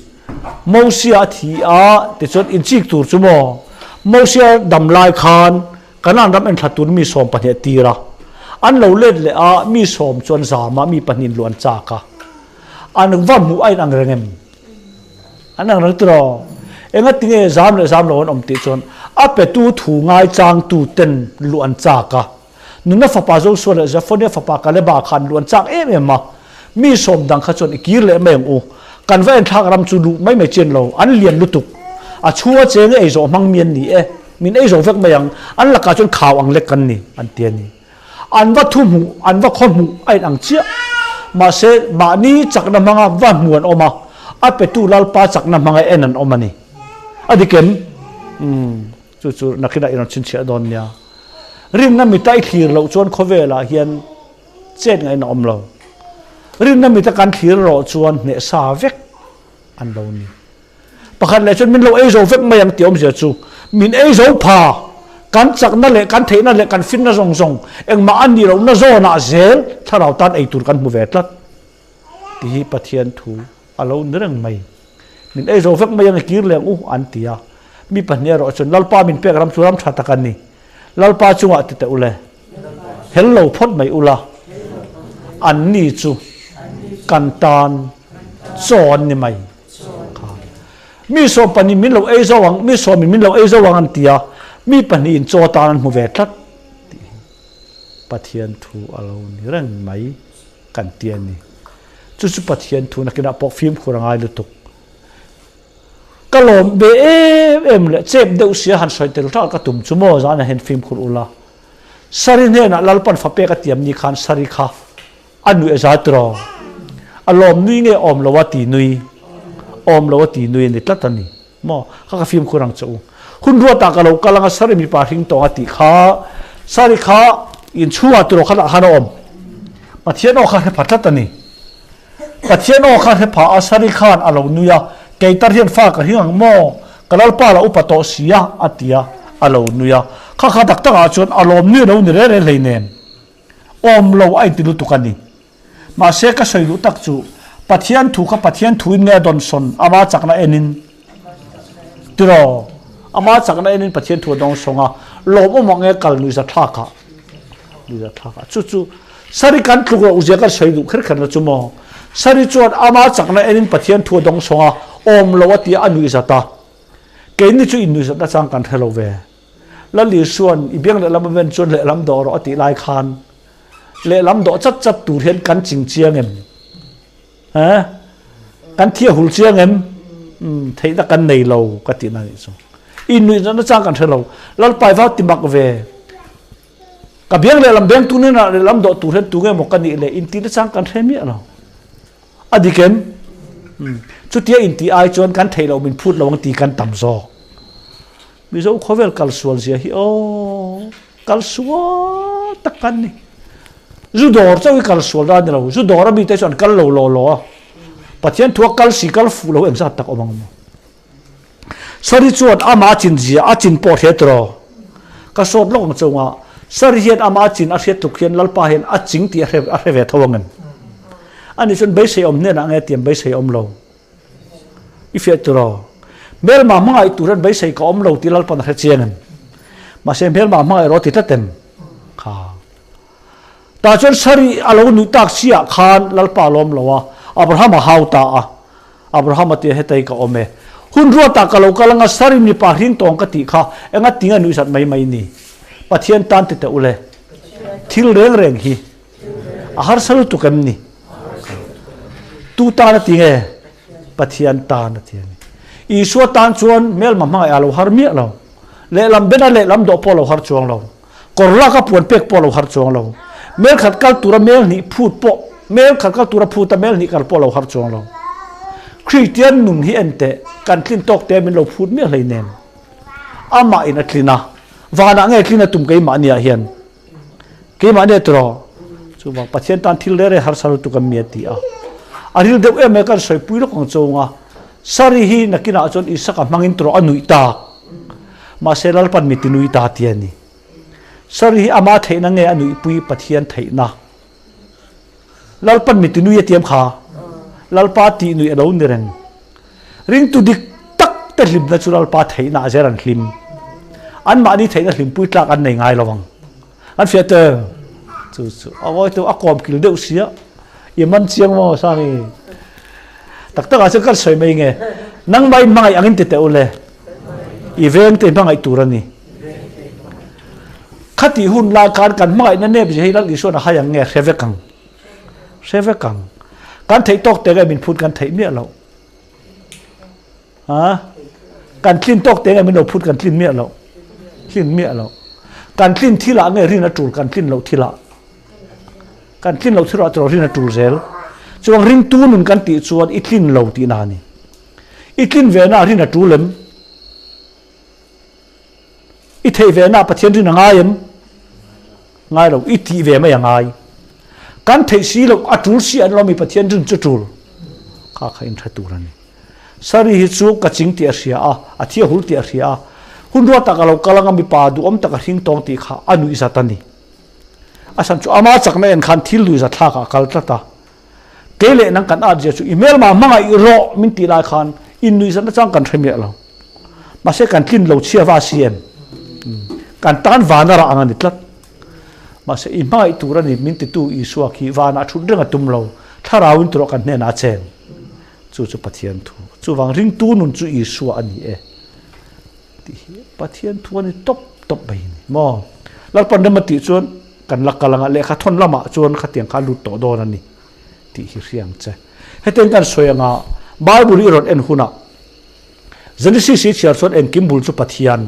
Mosia a thi a, tichuan inchik tur chu maw? Mosia dam lai khan Kanaan ram enthla tur mi 12 a tir a. An lo let leh a, mi sawm chuan zama mi pahnihin luh an chak a. An va hmuh a inang reng em? An ang reng tiraw? Engati nge zam leh zam lo an awm tih chuan a petu thu ngaichangtu ten luh an chak a. Nuna fapa Joshua leh Zephaniah fapa Kaleba khan luh an chak em em a. Mi sawm dang kha chuan i kir leh mai ang u. Kan va enthlak ram chu luh mai mai chian lo, an lian lutuk. A chhunga cheng i ei zawh hmang mi an ni e. Min ei zo vek mai ang, an lakah chuan khau ang lek kan ni, an ti a ni. An va thu hmuh, an va khaw hmuh a inang chiah. Mahse, mahni chakna hmanga va hmu an awm a, a petu Lalpa chakna hmanga en an awm a ni. A dik em? Umm, chu chu nakinah i rawn chhinchhiah dawn nia. Rinna mita i thlir loh chuan khawvelah hian chet ngaihna awm lo. Rinna mita kan thlir erawh chuan hnehsa vek an lo ni. Pakhat leh chuan min lo ei zo vek mai ang tih awmzia chu min ei zo pha, kan chakna leh kan theihna leh kan finna zawng zawng engmah a nih lohna zawnah zel thlarau tan ei tur kan hmu ve tlat tih hi Pathian thu a lo ni reng mai. Min ei zo vek mai ang i kir leng u an ti a. Mi pahnih erawh chuan Lalpa min pek ram chu ram tha tak a ni. Lalpa chungah ti teh u le. Hel lo phawt mai ula, anni chu kan tan chaw an ni mai. Kha. Mi 12 min lo ei zo ang, mi sawmin min lo ei zo ang an ti a, mi pahnihin chaw tan an hmu ve tlat tih hi Pathian thu a lo ni reng mai kan ti a ni. Chu chu Pathian thu nakinah pawh fimkhur a ngai lutuk. Ka lawm ve em em leh chep deuh sia han sawi tel ṭalh ka tum chu maw zan ah hian fimkhur ula. Sari hnenah Lalpan fa pek a tiam ni khan Sari kha a nuih a za tiraw? A lawm nui nge awm lo a ti nui? Awm lo a ti nui a ni tlat a ni maw? Kha ka fimkhur ang che u. Hun ruatah ka lo kal anga Sari mipa hring tawng a tih kha Sari kha inchhungah tiraw khatah khan a awm. Pathian aw kha hre pha tlat a ni. Pathian aw kha hre pha a, Sari khan a lo nui a, Kei tar hian fa ka hring ang maw? Ka lalpa la upa tawh si a, a ti a, a lo nui a. Kha kha tak takah chuan a lawm nui a lo ni reng reng hleinem. Awm lo a inti lutuk a ni. Mahse ka sawi duh tak chu, Pathian thu kha Pathian thuin nge a dawn sawn, ama chakna enin? Tiraw? Ama chakna enin Pathian thu a dawng sawng a, lawmawm ang nge kal nuihzathlak ah? Nuihzathlak ah. Chu chu Sari kan tluk loh zia kan sawi duh kher kher na chu maw? Sari chuan ama chakna enin Pathian thu a dawng sawng a, awm lo a ti a, a nuihzat a. Keini chu innuihzatna chang kan hre lo ve. Lal Isua'n i biang lehlam a ven chuan lehlam dawh rawh a tih lai khan lehlam dawh chat chat tur hian kan ching chiang em? He? Kan thia hul chiang em? Umm, theihna kan nei lo ka tihna nih chu. I nuih natna chang kan hre lo. Lalpai vau ti mak ve. Ka biang lehlam beng tu hnenah lehlam dawh tur hian tu nge maw ka nih le intihna chang kan hre miah lo. A dik em? Umm, chutia intih ai chuan kan theih loh min phut lo ang ti kan tam zawk. Mizo khawvel kalsual zia hi aw, kalsual tak kan ni. Zu dawr chauh hi kalsual dan ni lo, zu dawr a mite chu an kal lo law law a. Pathian thua kal si kal fuh lo engzat tak awm ang maw. Sari chuan ama chin zia a chin pawh hriat rawh. Ka sawt lawk ang chunga Sari hian ama chin a hriat tluk hian Lalpa hian a ching tih a hre ve tho ang em? Ani chuan beisei awm hnenah nge tiam beisei awm lo. I fiah tur aw. Hmelma hmangaih tur hian beisei ka awm lo tih Lalpan a hre chiang em? Mahse hmelma hmangaih erawh a ti tlat em? Kha. Tah chuan Sari a lo nuih tak si ah khan Lalpa a lawm lo a, Abraham a hau ta a. Abraham a ti a, Hetei ka awm e. Hun ruatah ka lo kal anga Sari mipa hring tawng ka tih kha enga tinga nuih zat mai mai ni? Pathian tan ti teh ule. Thil reng reng hi A harsa lutuk em ni? Tu tan a ti nge? Pathian tan a ti a ni. Isua tan chuan hmelma hmangaih a lo har miah lo. Lehlam bena lehlam dawh pawh a lo har chuang lo. Kawr lak a puan pek pawh a lo har chuang lo. Mel khat kal tura mel hnih phut pawh, mel khat kal tura phut a mel hnih kal pawh a lo har chuang lo. Kristian nun hi en teh, kan tlin tawk te min lo phut miah hleinem. Amah in a tlin a, vanah nge tlin a tum keimahniah hian? Keimah nia tiraw? Chuvang Pathian tan thil rere harsa lutuk an mi a ti a. A ril deuh em mai kan sawipui lawk ang chawng a. Sari hi nakinah chuan Isaka hmangin tiraw a nuih tak. Mahse Lalpan mi ti nui ta ti a ni. Sari hi ama theihna nge a nuihpui Pathian theihna? Lalpan mi ti nui a tiam kha. Lalpa tih nuih a lo ni reng. Ringtu dik tak te hlimna chu Lalpa theihna a zer an hlim. Anmahni theihna hlimpui tlak an nei ngai lo ang. An fiah tel. Chu chu a ngawi tu a kawm kil deuh sia. I man chiang maw Sangi? Tak tak ah chuan kan sawi mai nge. Nangmah in hmangaih angin ti teh ule. I veng te hmangaih tur a ni. Khatih hun lai khan kan hmangaihna nep zia hi Lal Isuan a hai ang nge hre vek ang. Hre vek ang. Kan theih tawk te nge min phut kan theih miah loh. Ha? Kan tlin tawk te nge min lo phut kan tlin miah loh. Tlin miah loh. Kan tlin thilah nge rin a tul kan tlin loh thilah. Kan tlin loh thilah chu rin a tul zel. Chuang ringtu nun kan tih chuan i tlin lo tihna a ni. I tlin ve na rin a tul em? I theih ve na Pathian rin a ngai em? Ngai lo, i tih ve mai a ngai. Kan theih si loh a tul si an lo mi Pathian rin chu tul. Kha kha in tha tur a ni. Sari hi chu ka ching tih a hria a, a thi a hul tih a hria a. Hun ruat tak a lo kal anga mipa duhawm tak a hring tawng tih kha a nuih zat a ni. A chhan chu ama chakna en khan thil nuih zat thlak ah a kal tlat a. Kei leh nang kan at zia chu i hmelma hmangaih rawh min tih lai khan in nuih zatna chang kan hre miah lo. Mahse kan tlin lo chhia va si em? Kan tan van a rah ang a ni tlat. Mahse i hmangaih tur a ni min titu Isua khi vanah thut reng a tum lo, thlarau in tawrh kan hnenah a cheng. Chu chu Pathian thu. Chuvang ringtu nun chu Isua a ni e. Tih hi Pathian thu a ni tawp tawp mai a ni maw? Lalpan rem a tih chuan kan la kal anga lehkha thawn lamah chuan khatiang kha a lut tawh dawn a ni tih hi hria ang che. Hetiang kan sawi anga Bible i rawn en hunah Genesis i chhiar chuan engkim bul chu Pathian,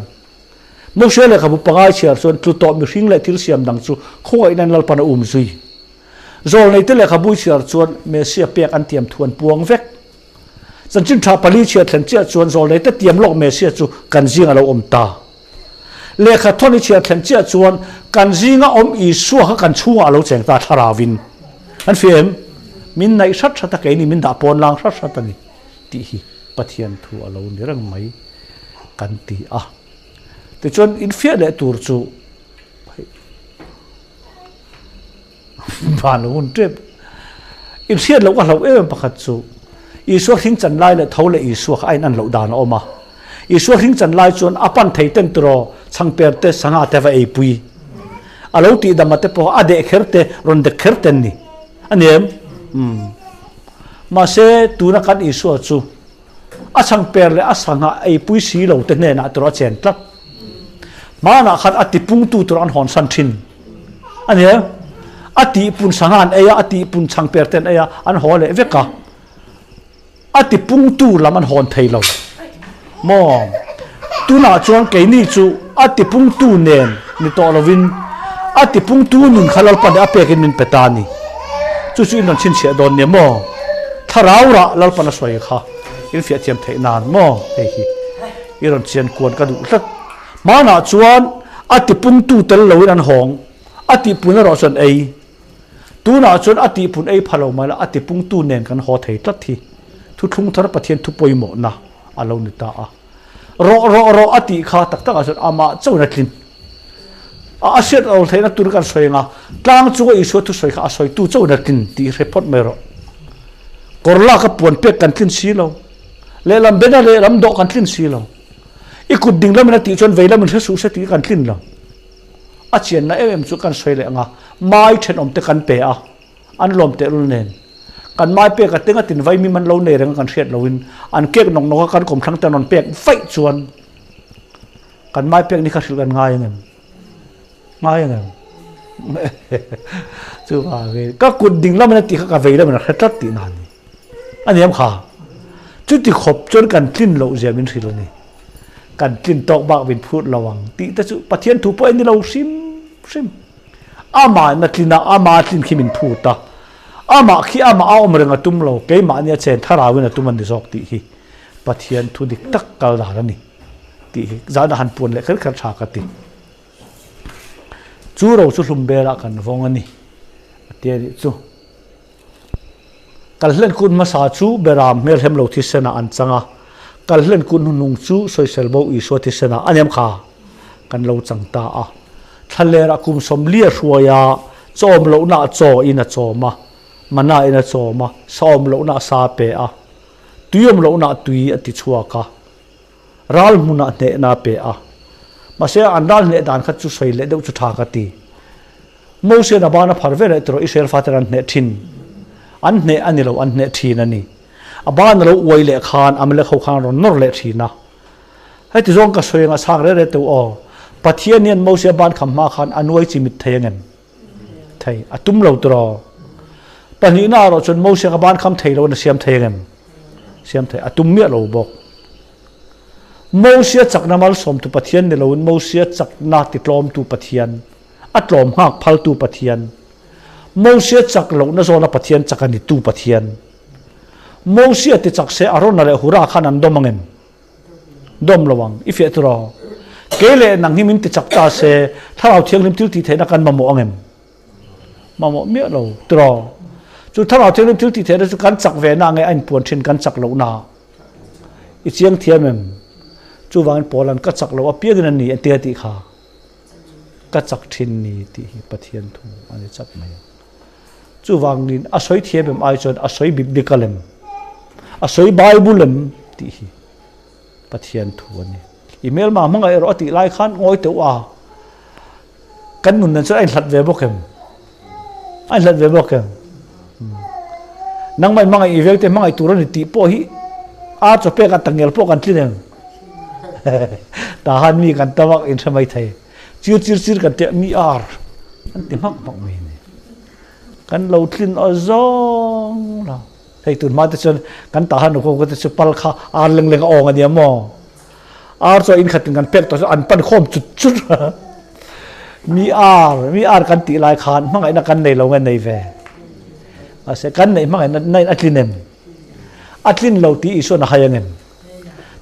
Moshe lehkhabu pangai chhiar chuan tlu tawh mihring leh thil siam dang chu khawngaihna in Lalpan a um zui. Zawlneite lehkhabu i chhiar chuan Messiah pek an tiam thu an puang vek. Chanchin tha pali chhiat thlen chiah chuan zawlneite tiam lawk Messiah chu kan zing a lo awm ta. Lehkha thawn i chhiat thlen chiah chuan kan zinga awm Isua kha kan chhungah a lo cheng ta thlarauvin. An fia em? Min naih hrat hrat a keini min dah pawn lang hrat hrat a ni tih hi Pathian thu a lo ni reng mai kan ti a. Tichuan infiah leh tur chu Van hun tep. In hriat loh ka hlauh em em pakhat chu Isua hring chan lai leh tho leh Isua kha a in an loh dan a awm a. Isua hring chan lai chuan a pan thei ten tiraw chhangper te sangha te va ei pui. A lo tih dam a te pawh a deh kher te rawn dek kher ten ni. A ni em? Umm. Mahse tuna kan Isua chu a chhangper leh a sangha ei pui si lo te hnenah tiraw a chen tlat. Hmanah khan a tipungtu tur an hawn san thin a ni. A tihpun sangha an ei a, a tihpun chhangper te an ei a, an haw leh vek a. A tipungtu lam an hawn thei lo maw? Tunah chuan keini chu a tipungtu nen ni tawh lovin a tipungtu nun kha Lalpan a pekin min pe ta a ni. Chu chu in rawn chhinchhiah dawn nia maw? Thlarau rah Lalpan a sawi kha in fiah thiam theih nan maw? Hei hi i rawn chian kuan ka duh tlat. Hmanah chuan a tipungtu tel loin an hawng, a tihpun erawh chuan ei. Tunah chuan a tihpun ei pha lo mai la, a tipungtu nen kan haw thei tlat hi Thuthlung Thar Pathian thu pawimawhna a lo ni ta a. Rawh rawh rawh a tih kha tak takah chuan amah chauhin a tlin. A a hriat lo theihna tur kan sawi anga tlang chunga Isua thusawi kha a sawitu chauhin a tlin tih hre phawt mai rawh. Kawr lak a puan pek kan tlin si lo. Lehlam bena lehlam dawh kan tlin si lo. I kut ding lamin a tih chuan vei lamin hre suh se tih kan tlin lo. A chianna em em chu kan sawi leh ang a, mai thenawm te kan pe a, an lawm tehlul nen. Kan mai pek a tenga tin vaimim an lo nei reng a kan hriat loin an kek nawk nawk a kan kawmthlang te an rawn pek vaih chuan kan mai pek ni kha hrilh kan ngai ang em? Ngai ang em? Chuvangin ka kut ding lamin a tih kha ka vei lamin a hre tlat tihna a ni. A ni em kha? Chuti khawp chuan kan tlin loh zia min hrilh a ni. Kan tlin tawk bak min phut lo ang tih te chu Pathian thu pawh a ni lo hrim hrim. Amah in a tlin a, amah tlin khi min phut a. Amah khi amah a awm reng a tum lo, keimahni a chen thlarauin a tum a ni zawk tih hi Pathian thu dik tak kal dan a ni tih hi zan a han puan leh kher kher tha ka ti. Chu ro chu hlum belah kan vawng a ni a ti a nih chu. Kalhlen kut hmasa chu Beram hmelhem lo thisenah an chang a, Kalhlen kut hnuhnung chu Sawiselbo Isua thisenah a nem kha kan lo chang ta a. Thlalerah kum sawmli a hruai a, chawm lohna chaw in a chawm a, mana in a chawm a, sa awm lohna sa a pe a, tui awm lohna tui a ti chhuak a, ral hmunah hnehna a pe a. Mahse an ral hneh dan kha chu sawi leh deuh chu tha ka ti. Mosian a ban a phar ve leh tawh Israel faten an hneh thin. An hneh a ni lo, an hneh thin a ni. A ban a lo uai leh khan Amalek ho khan a rawn nawr leh thin a. Heti zawng ka sawi anga chhang reh reh teuh aw. Pathian hian Mosia ban kham hma khan a nuai chi mit thei angem? Thei. A tum lo tiraw? Pahnihna erawh chuan Mosia ka ban kham thei lo in a siam thei angem? Siam thei. A tum miah lo bawk. Mosia chakna malsawmtu Pathian ni loin Mosia chakna titlawmtu Pathian. A tlawm nghak phaltu Pathian, Mosia chak lohna zawna Pathian chak a ni tu Pathian. Mosia ti chak se Arona leh Hura khan an dawm ang em? Dawm lo ang. I fiah tur aw. Kei leh nang hi min ti chak ta se Thlarau Thianghlim thil tih theihna kan mamawh ang em? Mamawh miah lo tur aw. Chu Thlarau Thianghlim thil tih theihna chu kan chak ve na nge a inpuan thin kan chak lohna? I chiang thiam em? Chuvangin Paula'n ka chak loh apiangin a ni a tia tih kha. Ka chak thin ni tih hi Pathian thu a ni chat mai ang. Chuvangin a sawi thiam em ai chuan a sawi biblical em, a sawi Bible em tih hi Pathian thu a ni. I hmelma hmangaih erawh a tih lai khan ngawi teuh a, kan nun nen chuan a inhlat ve bawk em? A inhlat ve bawk em? Nangmah hmangaih i vengte hmangaih tur a ni tih pawh hi a chawpek a tangel pawh kan tlin em? Tahan mi kan tam a in hre mai thei. Chir chir chir kan tia mi ar an ti hmak hmak mai ni. Kan lo tlin aw zawng lo. Hei tun hma te chuan kan tahan nu ko te chu pal kha ar leng leng a awng a nia maw. Ar chu in khatin kan pek tawh chu an pan khawm chut chut. Mi ar mi ar kan tih lai khan hmangaihna kan nei lo nge nei ve. Mahse kan neih hmangaihna na in a tlin em? A tlin lo tih Isuan a hai angem?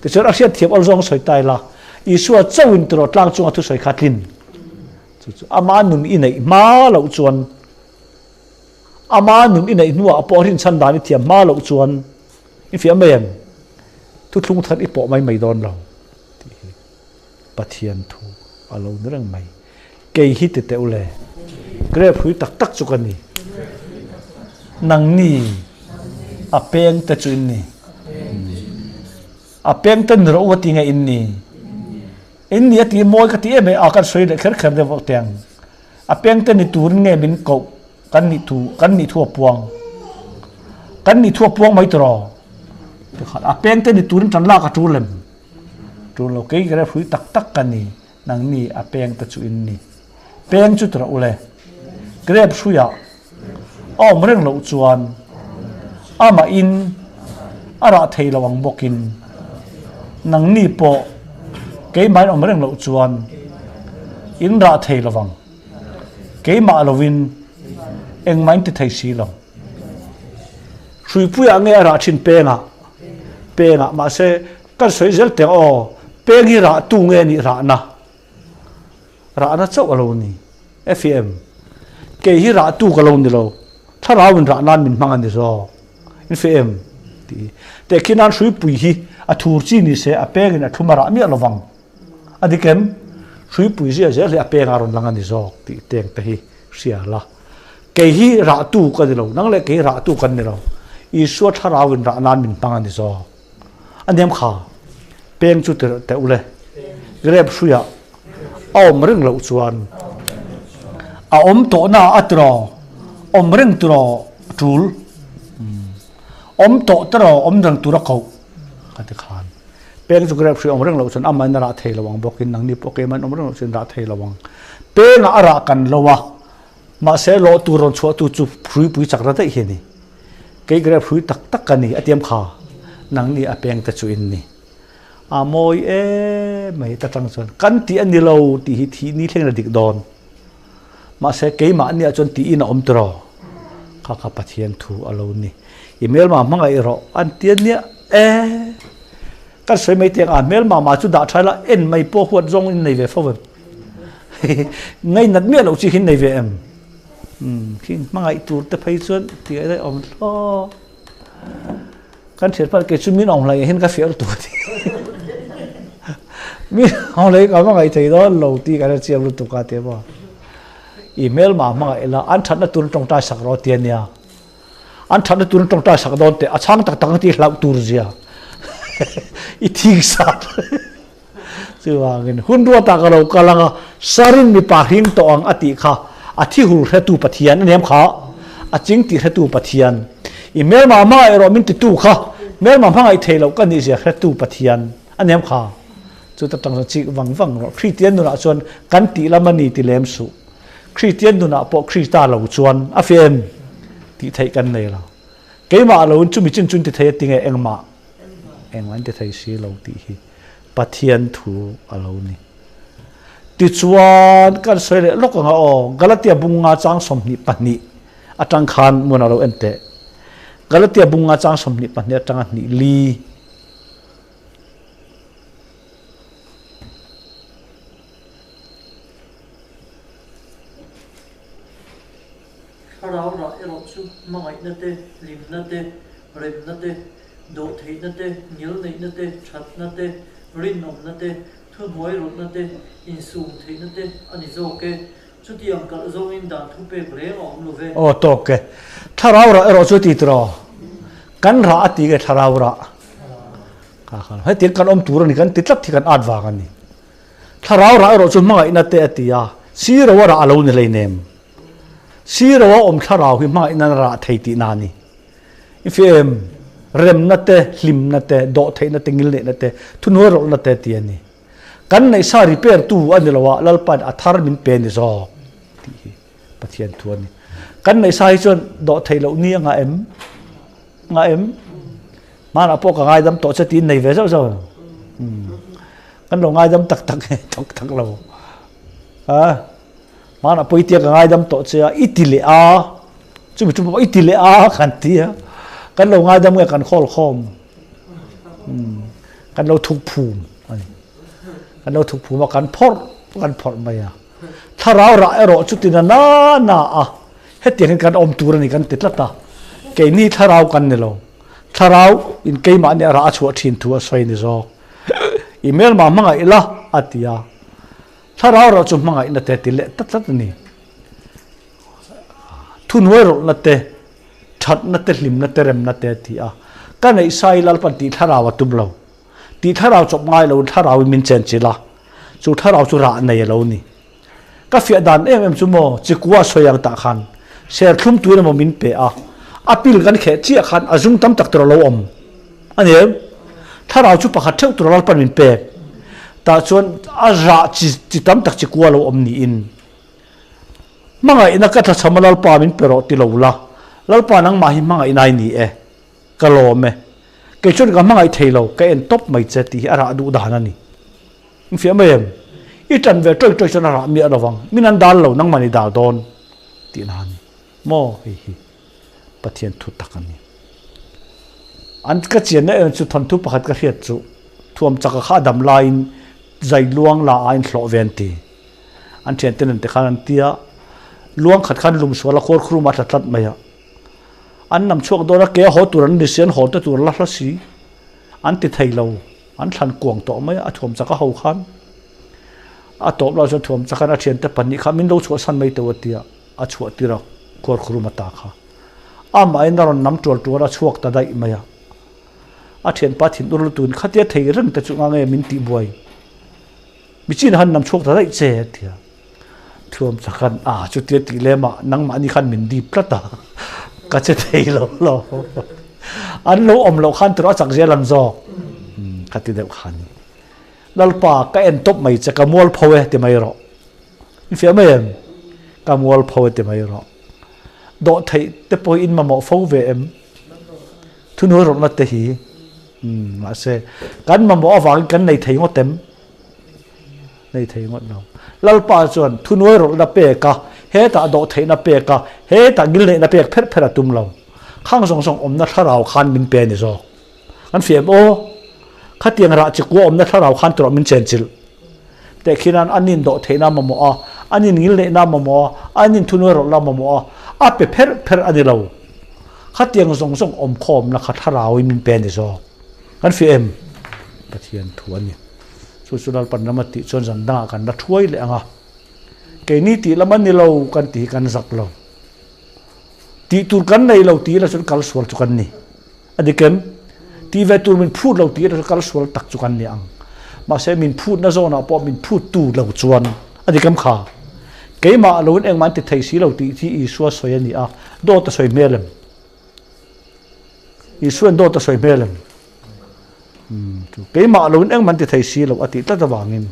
Tichuan a hriat thiam awl zawng sawi ta ila, Isua chauhin tiraw tlang chunga thusawi kha tlin. Chu chu ama nun i neih hma loh chuan, ama nun i neih hnuah pawh rinchhan dan i thiam hma loh chuan i fiah mai em? Thuthlung thar i pawh mai mai dawn lo tih hi Pathian thu a lo ni reng mai. Kei hi ti teh u le, grape hrui tak tak chu ka ni. Nangni a peng te chu in ni. A peng te ni rawh u a ti nge in ni. In ni a ti mawi ka ti em e, a kan sawi leh kher kher deuh teh ang. A peng te ni turin nge min koh, kan nih thu, kan nih thu a puang. Kan nih thu a puang mai tiraw? Tikhan a peng te ni turin tan lak a tul em? Tul lo, kei grape hrui tak tak ka ni. Nangni a peng te chu in ni. Peng chu tura ule. Grep hruiah a awm reng loh chuan amah in a rah thei lo ang bawkin nangni pawh keimah in awm reng loh chuan in rah thei lo vang. Keimah lovin engmah in ti thei si lo. Hruipuiah nge a rah thin pengah? Pengah mahse kan sawi zel teh aw, peng hi rah tu nge nih rahna? Rahna chauh a lo ni. Fem, Kei hi rah tu ka lo ni lo, thlarau in rah nan min hmang a ni zawk. In fem tih teh khi nan hruipui hi a thur chi ni se a peng in a thlum a rah miah lovang. A dik em? Hruipui zia zel hi a peng a rawn lang a ni zawk tih teng te hi hria la. Kei hi rah tu ka ni lo, nang leh kei rah tu kan ni lo. Isua thlarau in rah nan min hmang a ni zawk. A niam kha peng chu tirh teh ule. Grep hruiah a awm reng loh chuan a awm tawhna a tiraw awm reng tiraw tul awm tawh tiraw awm reng tur a koh ka ti khan peng chu grep hrui awm reng loh chuan amahin a rah thei lo ang bawkin nangni pawh keimahin awm reng loh chuan rah thei lo ang pengah a rah kan lo a mahse lawh tur rawn chhuah tu chu hruipui chak ra daih hi a ni kei grep hrui tak tak ka ni a tiam kha nangni a peng te chu in ni. A mawi em mai ta tang chuan kan tih a ni lo tih hi thih ni thleng a dik dawn. Mahse keimah nia chuan tiin a awm tiraw? Kha kha Pathian thu a lo ni. I hmelma hmangaih rawh an ti a nia e. Kan sawi mai teng a hmelma mah chu dah tha ila en mai pawh huat zawng in nei ve fo em. Ngainat miah loh chi hi in nei ve em. Khing hmangaih tur te phei chuan tih a awm thlawt. Kan thian pal kei chu min awng hlai hin ka fiah lutuk ati. Min awng hlai ka hmangaih thei dawn lo tih kan chiang lutuk a ti maw. I hmelma hmangaih ila an thatna tur tawngtai sak rawh ti ania. An thatna tur tawngtai sak dawn teh a chhang tak tak ti hlauh tur zia. I thing sat. Chuvangin hun ruatah ka lo kal anga sarin mipa hring tawh ang a tih kha a thi hul hretu Pathian a niam kha, a ching tih hretu Pathian. I hmelma hmangaih erawh min titu kha hmelma hmangaih thei loh ka nih zia hretu Pathian a niam kha. Chuta tang chuan chik vang vang rawh. Kristian nunah chuan kan tih lam a ni ti lem suh. Kristian nunah pawh Krista lo chuan a fem tih theih kan nei lo. Keimah loin chumi chin chun ti thei a ti nge engmah engmah an ti thei si lo tih hi Pathian thu a lo ni. Tichuan kan sawi leh lawk anga aw Galatia bunga chang 22 atang khan mun a lo en teh. Galatia bunga chang 22 atanga hnih li. Thlarau rah erawh chu hmangaihna te, hlimna te, remna te, dawhtheihna te, ngilneihna te, thatna te, rinawmna te, thuhnuai rawtna te, insumtheihna te a ni zawk e. Chutiang kalh zawngin dan thupek reng a awm lo ve. Aw tawk e. Thlarau rah erawh chu ti tiraw? Kan rah a ti nge thlarau rah? Kha kha hetiang kan awm tur a ni kan ti tlat hi kan at vang a ni. Thlarau rah erawh chu hmangaihna te a ti a, siro a rah a lo ni hleinem. Siro a awm thlarau hi hmangaihna a rah thei tihna a ni. I fi em? Remna te, hlimna te, dawhtheihna te, ngilneihna te, thuhnuai rawlhna te ti a ni. Kan neihsa repair tu a ni lo a, Lalpain a thar min pe ni zawk tih hi Pathian thu a ni. Kan neihsa hi chuan dawhtheih loh ni a ngah em? Ngah em? Hmanah pawh ka ngaidam tawh che tiin nei ve zauh zauh. Kan lo ngaidam tak tak nge tak tak lo. Ha? Hmanah pawh i tia ka ngaidam tawh che a, i ti leh a, chumi chu pawh i ti leh a kan ti a, kan lo ngaidam nge kan khawl khawm, kan lo thuk phum a ni. Kan lo thuk phum a, kan phawrh kan phawrh mai a. Thlarau rah erawh chu tina na na a, hetiang hian kan awm tur a ni kan ti tlat a, keini thlarau kan ni lo. Thlarau in keimahni a rah a chhuah thin thu a sawi ni zawk. I hmelma hmangaih la a ti a. Thlarau erawh chu hmangaihna te ti leh tlat tlat a ni. Thuhnuai rawlhna te, thatna te, hlimna te, remna te a ti a. Ka neih sa i Lalpan tih thlarau a tum lo. Tih thlarau chawp ngai loin thlarauin min chenchilh a, chu thlarau chu rah nei a lo ni. Ka fiah dan em em chu maw chikua sawi ang tah khan serthlum tuin emaw min pe a, a pil kan kheh chiah khan a zung tam tak tur a lo awm a ni em? Thlarau chu pakhat theuh tur Lalpan min pek. Tah chuan a rah chi chi tam tak chi kua lo awm niin. Hmangaihna ka tlachham a Lalpa min pe rawh ti lo la, Lalpa nangmah hi hmangaihna i ni e, ka lawm e. Kei chuan ka hmangaih thei lo, ka en tawp mai che tih hi a rah duh dan a ni. In fiah mai em? I tan ve ṭawih ṭawih chuan a rah miah lo vang, min an dal lo, nangmah ni dal dawn tihna a ni. Maw hei hi Pathian thu tak a ni. An ka chianna em chu thawnthu pakhat ka hriat chu thuam chaka kha a dam laiin zai luang la a inhlawh ve an ti. An thiante nen te khan an ti a, luang khat khan lum sual a khuar khur a tla tlat mai a. An nam chhuak dawn a, ke a haw tur an ni si, an haw te tur la hla si. An ti thei lo, an thlan kuang tawh mai a, a thuam chak a ho khan. A tawp lah chuan thuam chak an a thiante pahnih kha min lo chhuahsan mai teuh a ti a, a chhuah tir a khuar khur a ta kha. Amahin a rawn nam tual tual a, chhuak ta daih mai a. A thianpa thin ur lutuin khatia thei reng te chu nga nge min tihbuai. Mi chin han nam chhuak ta daih che a ti a. Thuam chakhan a chutia tih lem ah nangmahni khan min dip tlat a, ka che thei lo lo. An lo awm loh khan tiraw a chak zel an zawk. Ka ti deuh kha a ni. Lalpa ka en tawp mai che ka mualpho e ti mai rawh. In fiah mai em? Ka mualpho e ti mai rawh. Dawh theih te pawh hi in mamawh fo ve em? Thunuai rawhna te hi mahse kan mamawh avangin kan nei thei ngawt em? Nei thei ngawt lo. Lalpa chuan thunuai rawlhna pek a, hetah dawh theihna pek a, hetah ngilneihna pek pherh pherh a tum lo. Khang zawng zawng awmna thlarau khan min pe a ni zawk. Kan fiam aw, khatiang rah chi kua awmna thlarau khan tawrh min chenchilh. Teh khian an in dawh theihna mamawh a, an in ngilneihna mamawh a, an in thunuai rawlhna mamawh a, a pe pherh pherh a ni lo. Khatiang zawng zawng awmkhawmna kha thlarauin min pe a ni zawk. Kan fiah em? Pathian thu a ni. Chu chu Lalpan ram a tih chuan zan dangah kan la thuai leh ang a. Keini tih lam a ni lo kan tih hi kan zak lo. Tih tur kan nei lo tih ila chuan kal sual chu kan ni. A dik em? Tih ve tur min phut lo tih ila chu kal sual tak chu kan ni ang. Mahse min phutna zawnah pawh min phuttu lo chuan a dik em kha? Keimah loin engmah an ti thei si lo tih hi Isua sawi a ni a, dawt a sawi hmel em? Isuain dawt a sawi hmel em? Keimah loin engmah an ti thei si lo a tih tlat avangin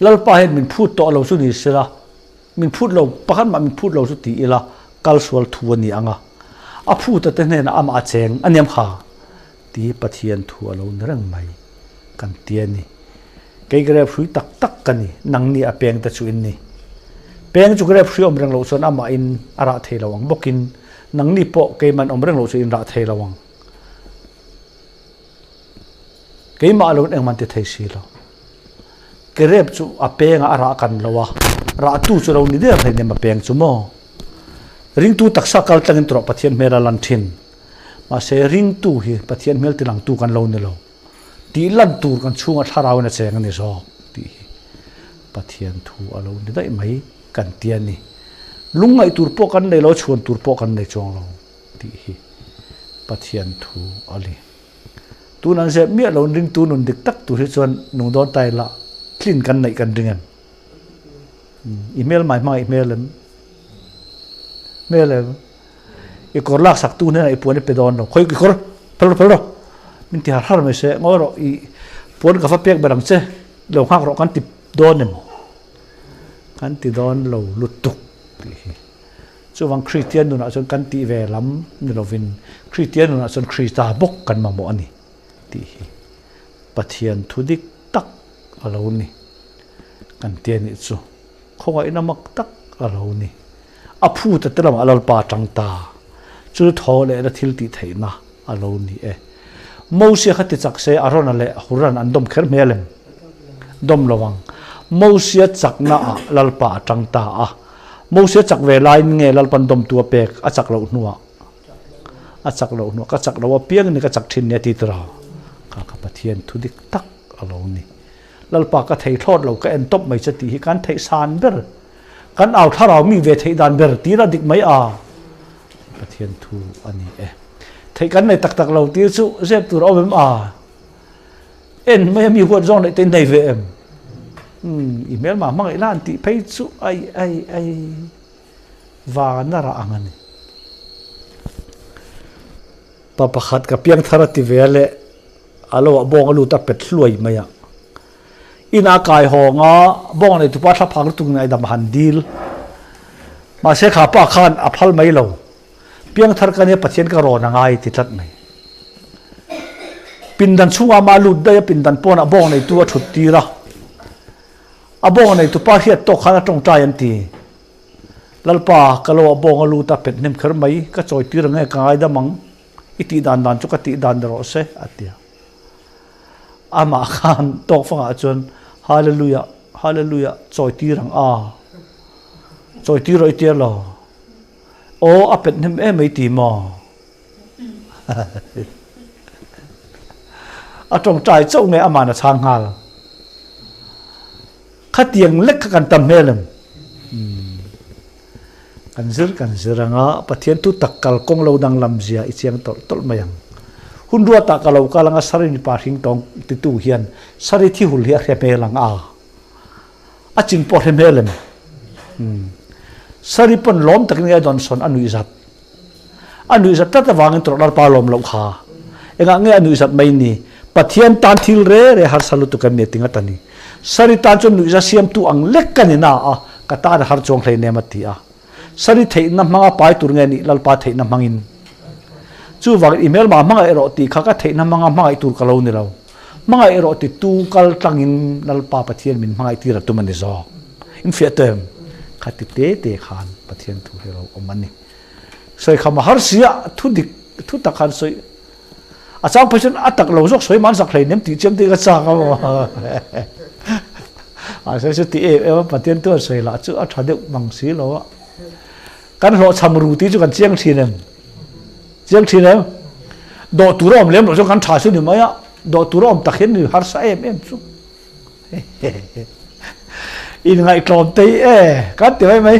Lalpa hian min phut tawh lo chu ni sela, Min phut lo, pakhat mah min phut lo chu ti ila kal sual thu a ni ang a, a phuta te hnenah amah a cheng a niam kha ti hi Pathian thu a lo ni reng mai kan ti a ni. Kei grep hrui tak tak ka ni, nangni a peng te chu in ni. Peng chu grep hrui awm reng loh chuan amahin a rah thei lo ang bawkin nangni pawh keiman awm reng loh chu in rah thei lo ang. Keimah lo in engmah an ti thei si lo. Kerep chu a peng ah a rah kan lo a, rah tu chu lo ni der hlei nem a peng chu maw. Ringtu taksa kal tlangin tawrh Pathian hmel a lan thin. Mahse ringtu hi Pathian hmel tilang tu kan lo ni lo. Tih lan tur kan chhungah thlarau in a cheng a ni zawk tih hi Pathian thu a lo ni daih mai kan ti a ni. Lungngaih tur pawh kan nei lo, chhuan tur pawh kan nei chuang lo tih hi Pathian thu a ni. Tun an zep miah lo ringtu nun dik tak tur hi chuan nung dawn ta ila tlin kan neih kan ring em? I hmel mai hmang i hmel em? Hmel em? I kawr lak sak tu hnenah i puan i pe dawn lo. Khawi i kawr phal rawh phal rawh. Min ti har har mai se ngawi rawh i puan ka va pek ber ang che lo nghak rawh kan ti dawn em? Kan ti dawn lo lutuk tih hi. Chuvang Kristian nunah chuan kan tih ve lam ni lovin Kristian nunah chuan Krista bawk kan mamawh a ni tih hi Pathian thu dik tak a lo ni. Kan ti a nih chu khawngaihna mak tak a lo ni. A phuta te lamah Lalpa tang ta chu thaw lehna thil tih theihna a lo ni e. Mosia kha ti chak se Arona leh Huran an dawm kher hmel em? Dawm lo ang. Mosia chakna ah Lalpa a tang ta a. Mosia chak ve laiin nge Lalpan dawmtu a pek a chak loh hnuah? A chak loh hnuah ka chak lo apiang in ka chak thin nia ti tura kha ka Pathian thu dik tak a lo ni. Lalpa ka thei thlawt lo ka en tawp mai che tih hi kan theih san ber kan au thlarau mi ve theih dan ber tir a dik mai a Pathian thu a ni e. Theih kan nei tak tak lo tir chu zep tur a awm em a? En mai a mi huat zawng leh te nei ve em? Umm i hmelma hmangaih la an tih phei chu ai ai ai van a rah ang a ni. Pa pakhat ka piang thar a ti ve a leh a lo ah bawng a lut a pet hluai mai a. Ina kai hawng a, bawng nei tupa thla phak lutuk ngaihdam a han dil. Mahse kha pa khan a phal mai lo. Piangthar ka nia Pathian ka rawn a ngai ti tlat mai. Pindan chhungah mah lut daih a pindan pawnah bawng neitu a thut tir a. A bawng neitu pa hriat tawk khan a tawngtai an ti. Lalpa, ka lo a bawng a lut a pet hnem kher mai, ka chawi tir ang nge ka ngaidam ang, i tih dan dan chu ka tih dan ni rawh se, a ti a. Amah khan tawk fangah chuan, Hallelujah, Hallelujah, chawi tir ang a, chawi tir rawh i tia lo. Aw, a pet hnem em mai ti maw? A tawngtai chauh nge aman a chhang nghal. Khatiang lek kha kan tam hmel em? Kan zir kan zir anga Pathian thu tak kal kawng lo danglam zia i chiang tawlh tawlh mai ang. Hun ruatah ka lo kal anga Sari mipa hring tawng titu hian Sari thi hul hi a hre hmel ang a. A chin pawh hre hmel em? Sari pawn lawm takin nge a dawn sawn a nuih zat. A nuih zat tlat avangin tawrh lar pa lawm loh kha. Engah nge a nuih zat mai ni? Pathian tan thil re re harsa lutuk em ni a ti ngat a ni. Sari tan chuan nuih za siamtu ang lek ka ni na a, ka tan a har chuang hleinem a ti a. Sari theihna hmanga pai tur nge nih Lalpa theihna hmangin. Chuvangin i hmelma hmangaih erawh tih kha ka theihna hmanga hmangaih tur ka lo ni lo. Hmangaih erawh ti tu kal tlangin Lalpa Pathian min hmangaih tir a tum a ni zawk. In fiah tawh em? Kha ti te te khan Pathian thu hi ro awm a ni. Sawi kham a har si a, thu dik, thu tak khan sawi a chang phei chuan a tak lo zawk sawi man sak hleinem tih chiam te ka chak a maw. Mahse chu ti em em a Pathian thu an sawi lah chu a tha deuh mang si lo a. Kan hlawhchham ru tih chu kan chiang thin em? Chiang thin em? Dawh tur a awm lem loh chuan kan tha chu ni mai a, dawh tur a awm tak hian ni harsa em em chu. Inngaihtlawm te hi e, kan ti mai mai,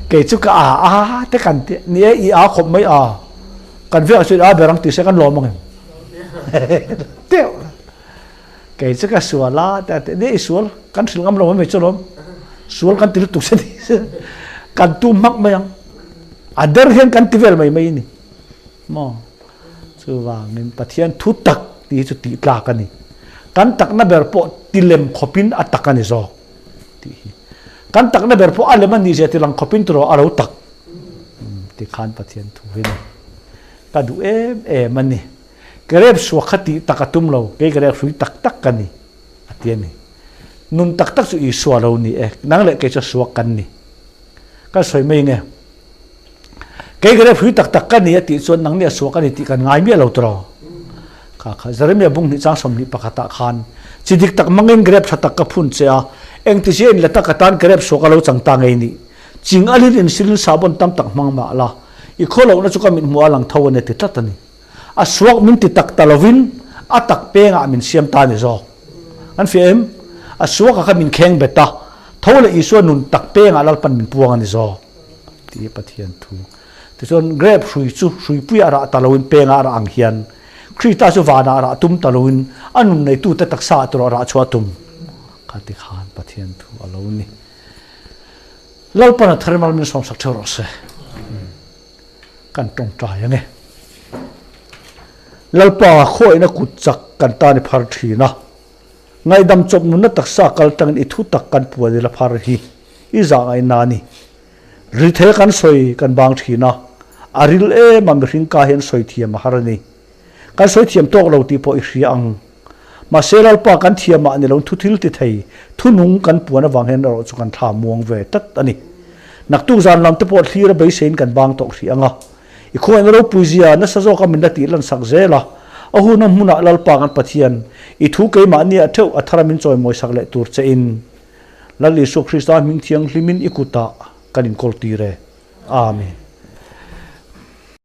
kei chu ka a a te kan ti, ni e i a khawp mai a, kan vek ah chuan i a ber ang tih se kan lawm ang em? Teuh kei chu ka sual a te a ti, ni e i sual, kan hrilh ngam lo mai mai chu lawm, sual kan ti lutuk se ni se, kan tum hmak mai ang, a der hian kan ti vel mai mai a ni maw? Chuvangin Pathian thu tak tih hi chu tih tlak a ni. Kan takna ber pawh ti lem khawpin a tak a ni zawk tih hi. Kan takna ber pawh a lem a nih zia ti lang khawpin turaw a lo tak ti khan Pathian thu hi ni. Ka duh em em a ni. Ka rep suak kha tih tak a tum lo, kei ka rep hrui tak tak ka ni a ti a ni. Nun tak tak chu Isua lo ni e, nang leh kei chu suak kan ni. Kan sawi mai nge. Kei ka rep hrui tak tak ka ni a tih chuan nang nih a suak a ni tih kan ngai miah lo tawh. Kha kha Jeremiah bung hnih chang 21 ah khan chi dik tak mangin grep tha tak ka phun che a, engti zia in la tak atan grep suak a lo chang ta ngei nih. Ching alin in silin sahbawn tam tak hmang mah la, i khaw lohna chu ka mit hmuh a lang tho a ni ti tlat a ni. A suak min ti tak ta lovin a tak pengah min siam ta a ni zawk. An fiah em? A suakah kha min kheng bet a, tho leh Isua nun tak pengah Lalpan min puang a ni zawk. Tih Pathian thu. Tichuan grape hrui chu hruipuiah rah ta loin pengah a rah ang hian Krista chu vanah rah tum ta loin a nun neitute taksa ah tawrh rah chhuah tum. Kha ti khan Pathian thu a lo ni. Lalpan a thar mal min sawmsak theuh rawh se. Kan tawngtai ang e. Lalpa khawiahna kut chak kan tan i phar thin a. Ngaihdam chawp nunna taksa kal tangin i thu tak kan puan i la phar hi i zah ngaihna a ni. Rithe kan sawi kan bang thin a, a ril em a mihring ka hian sawi thiam a har a ni. Kan sawi thiam tawk lo tih pawh i hria ang. Mahse Lalpa kan thiam ah ni lo thu thil ti thei, thu nung kan puan avang hian erawh chu kan thla muang ve tlat a ni. Naktuk zan lam te pawh thlir a beiseiin kan bang tawh hrih ang a. I khawngaihna ropui zia nasa zawka min la tih lan sak zel a, a hun a hmunah Lalpa kan Pathian, i thu keimahni ah theuh a thara min chawimawi sak leh tur che in Lal Isua Krista hming thianghlimin i kutah kan inkawl tir e. Amen.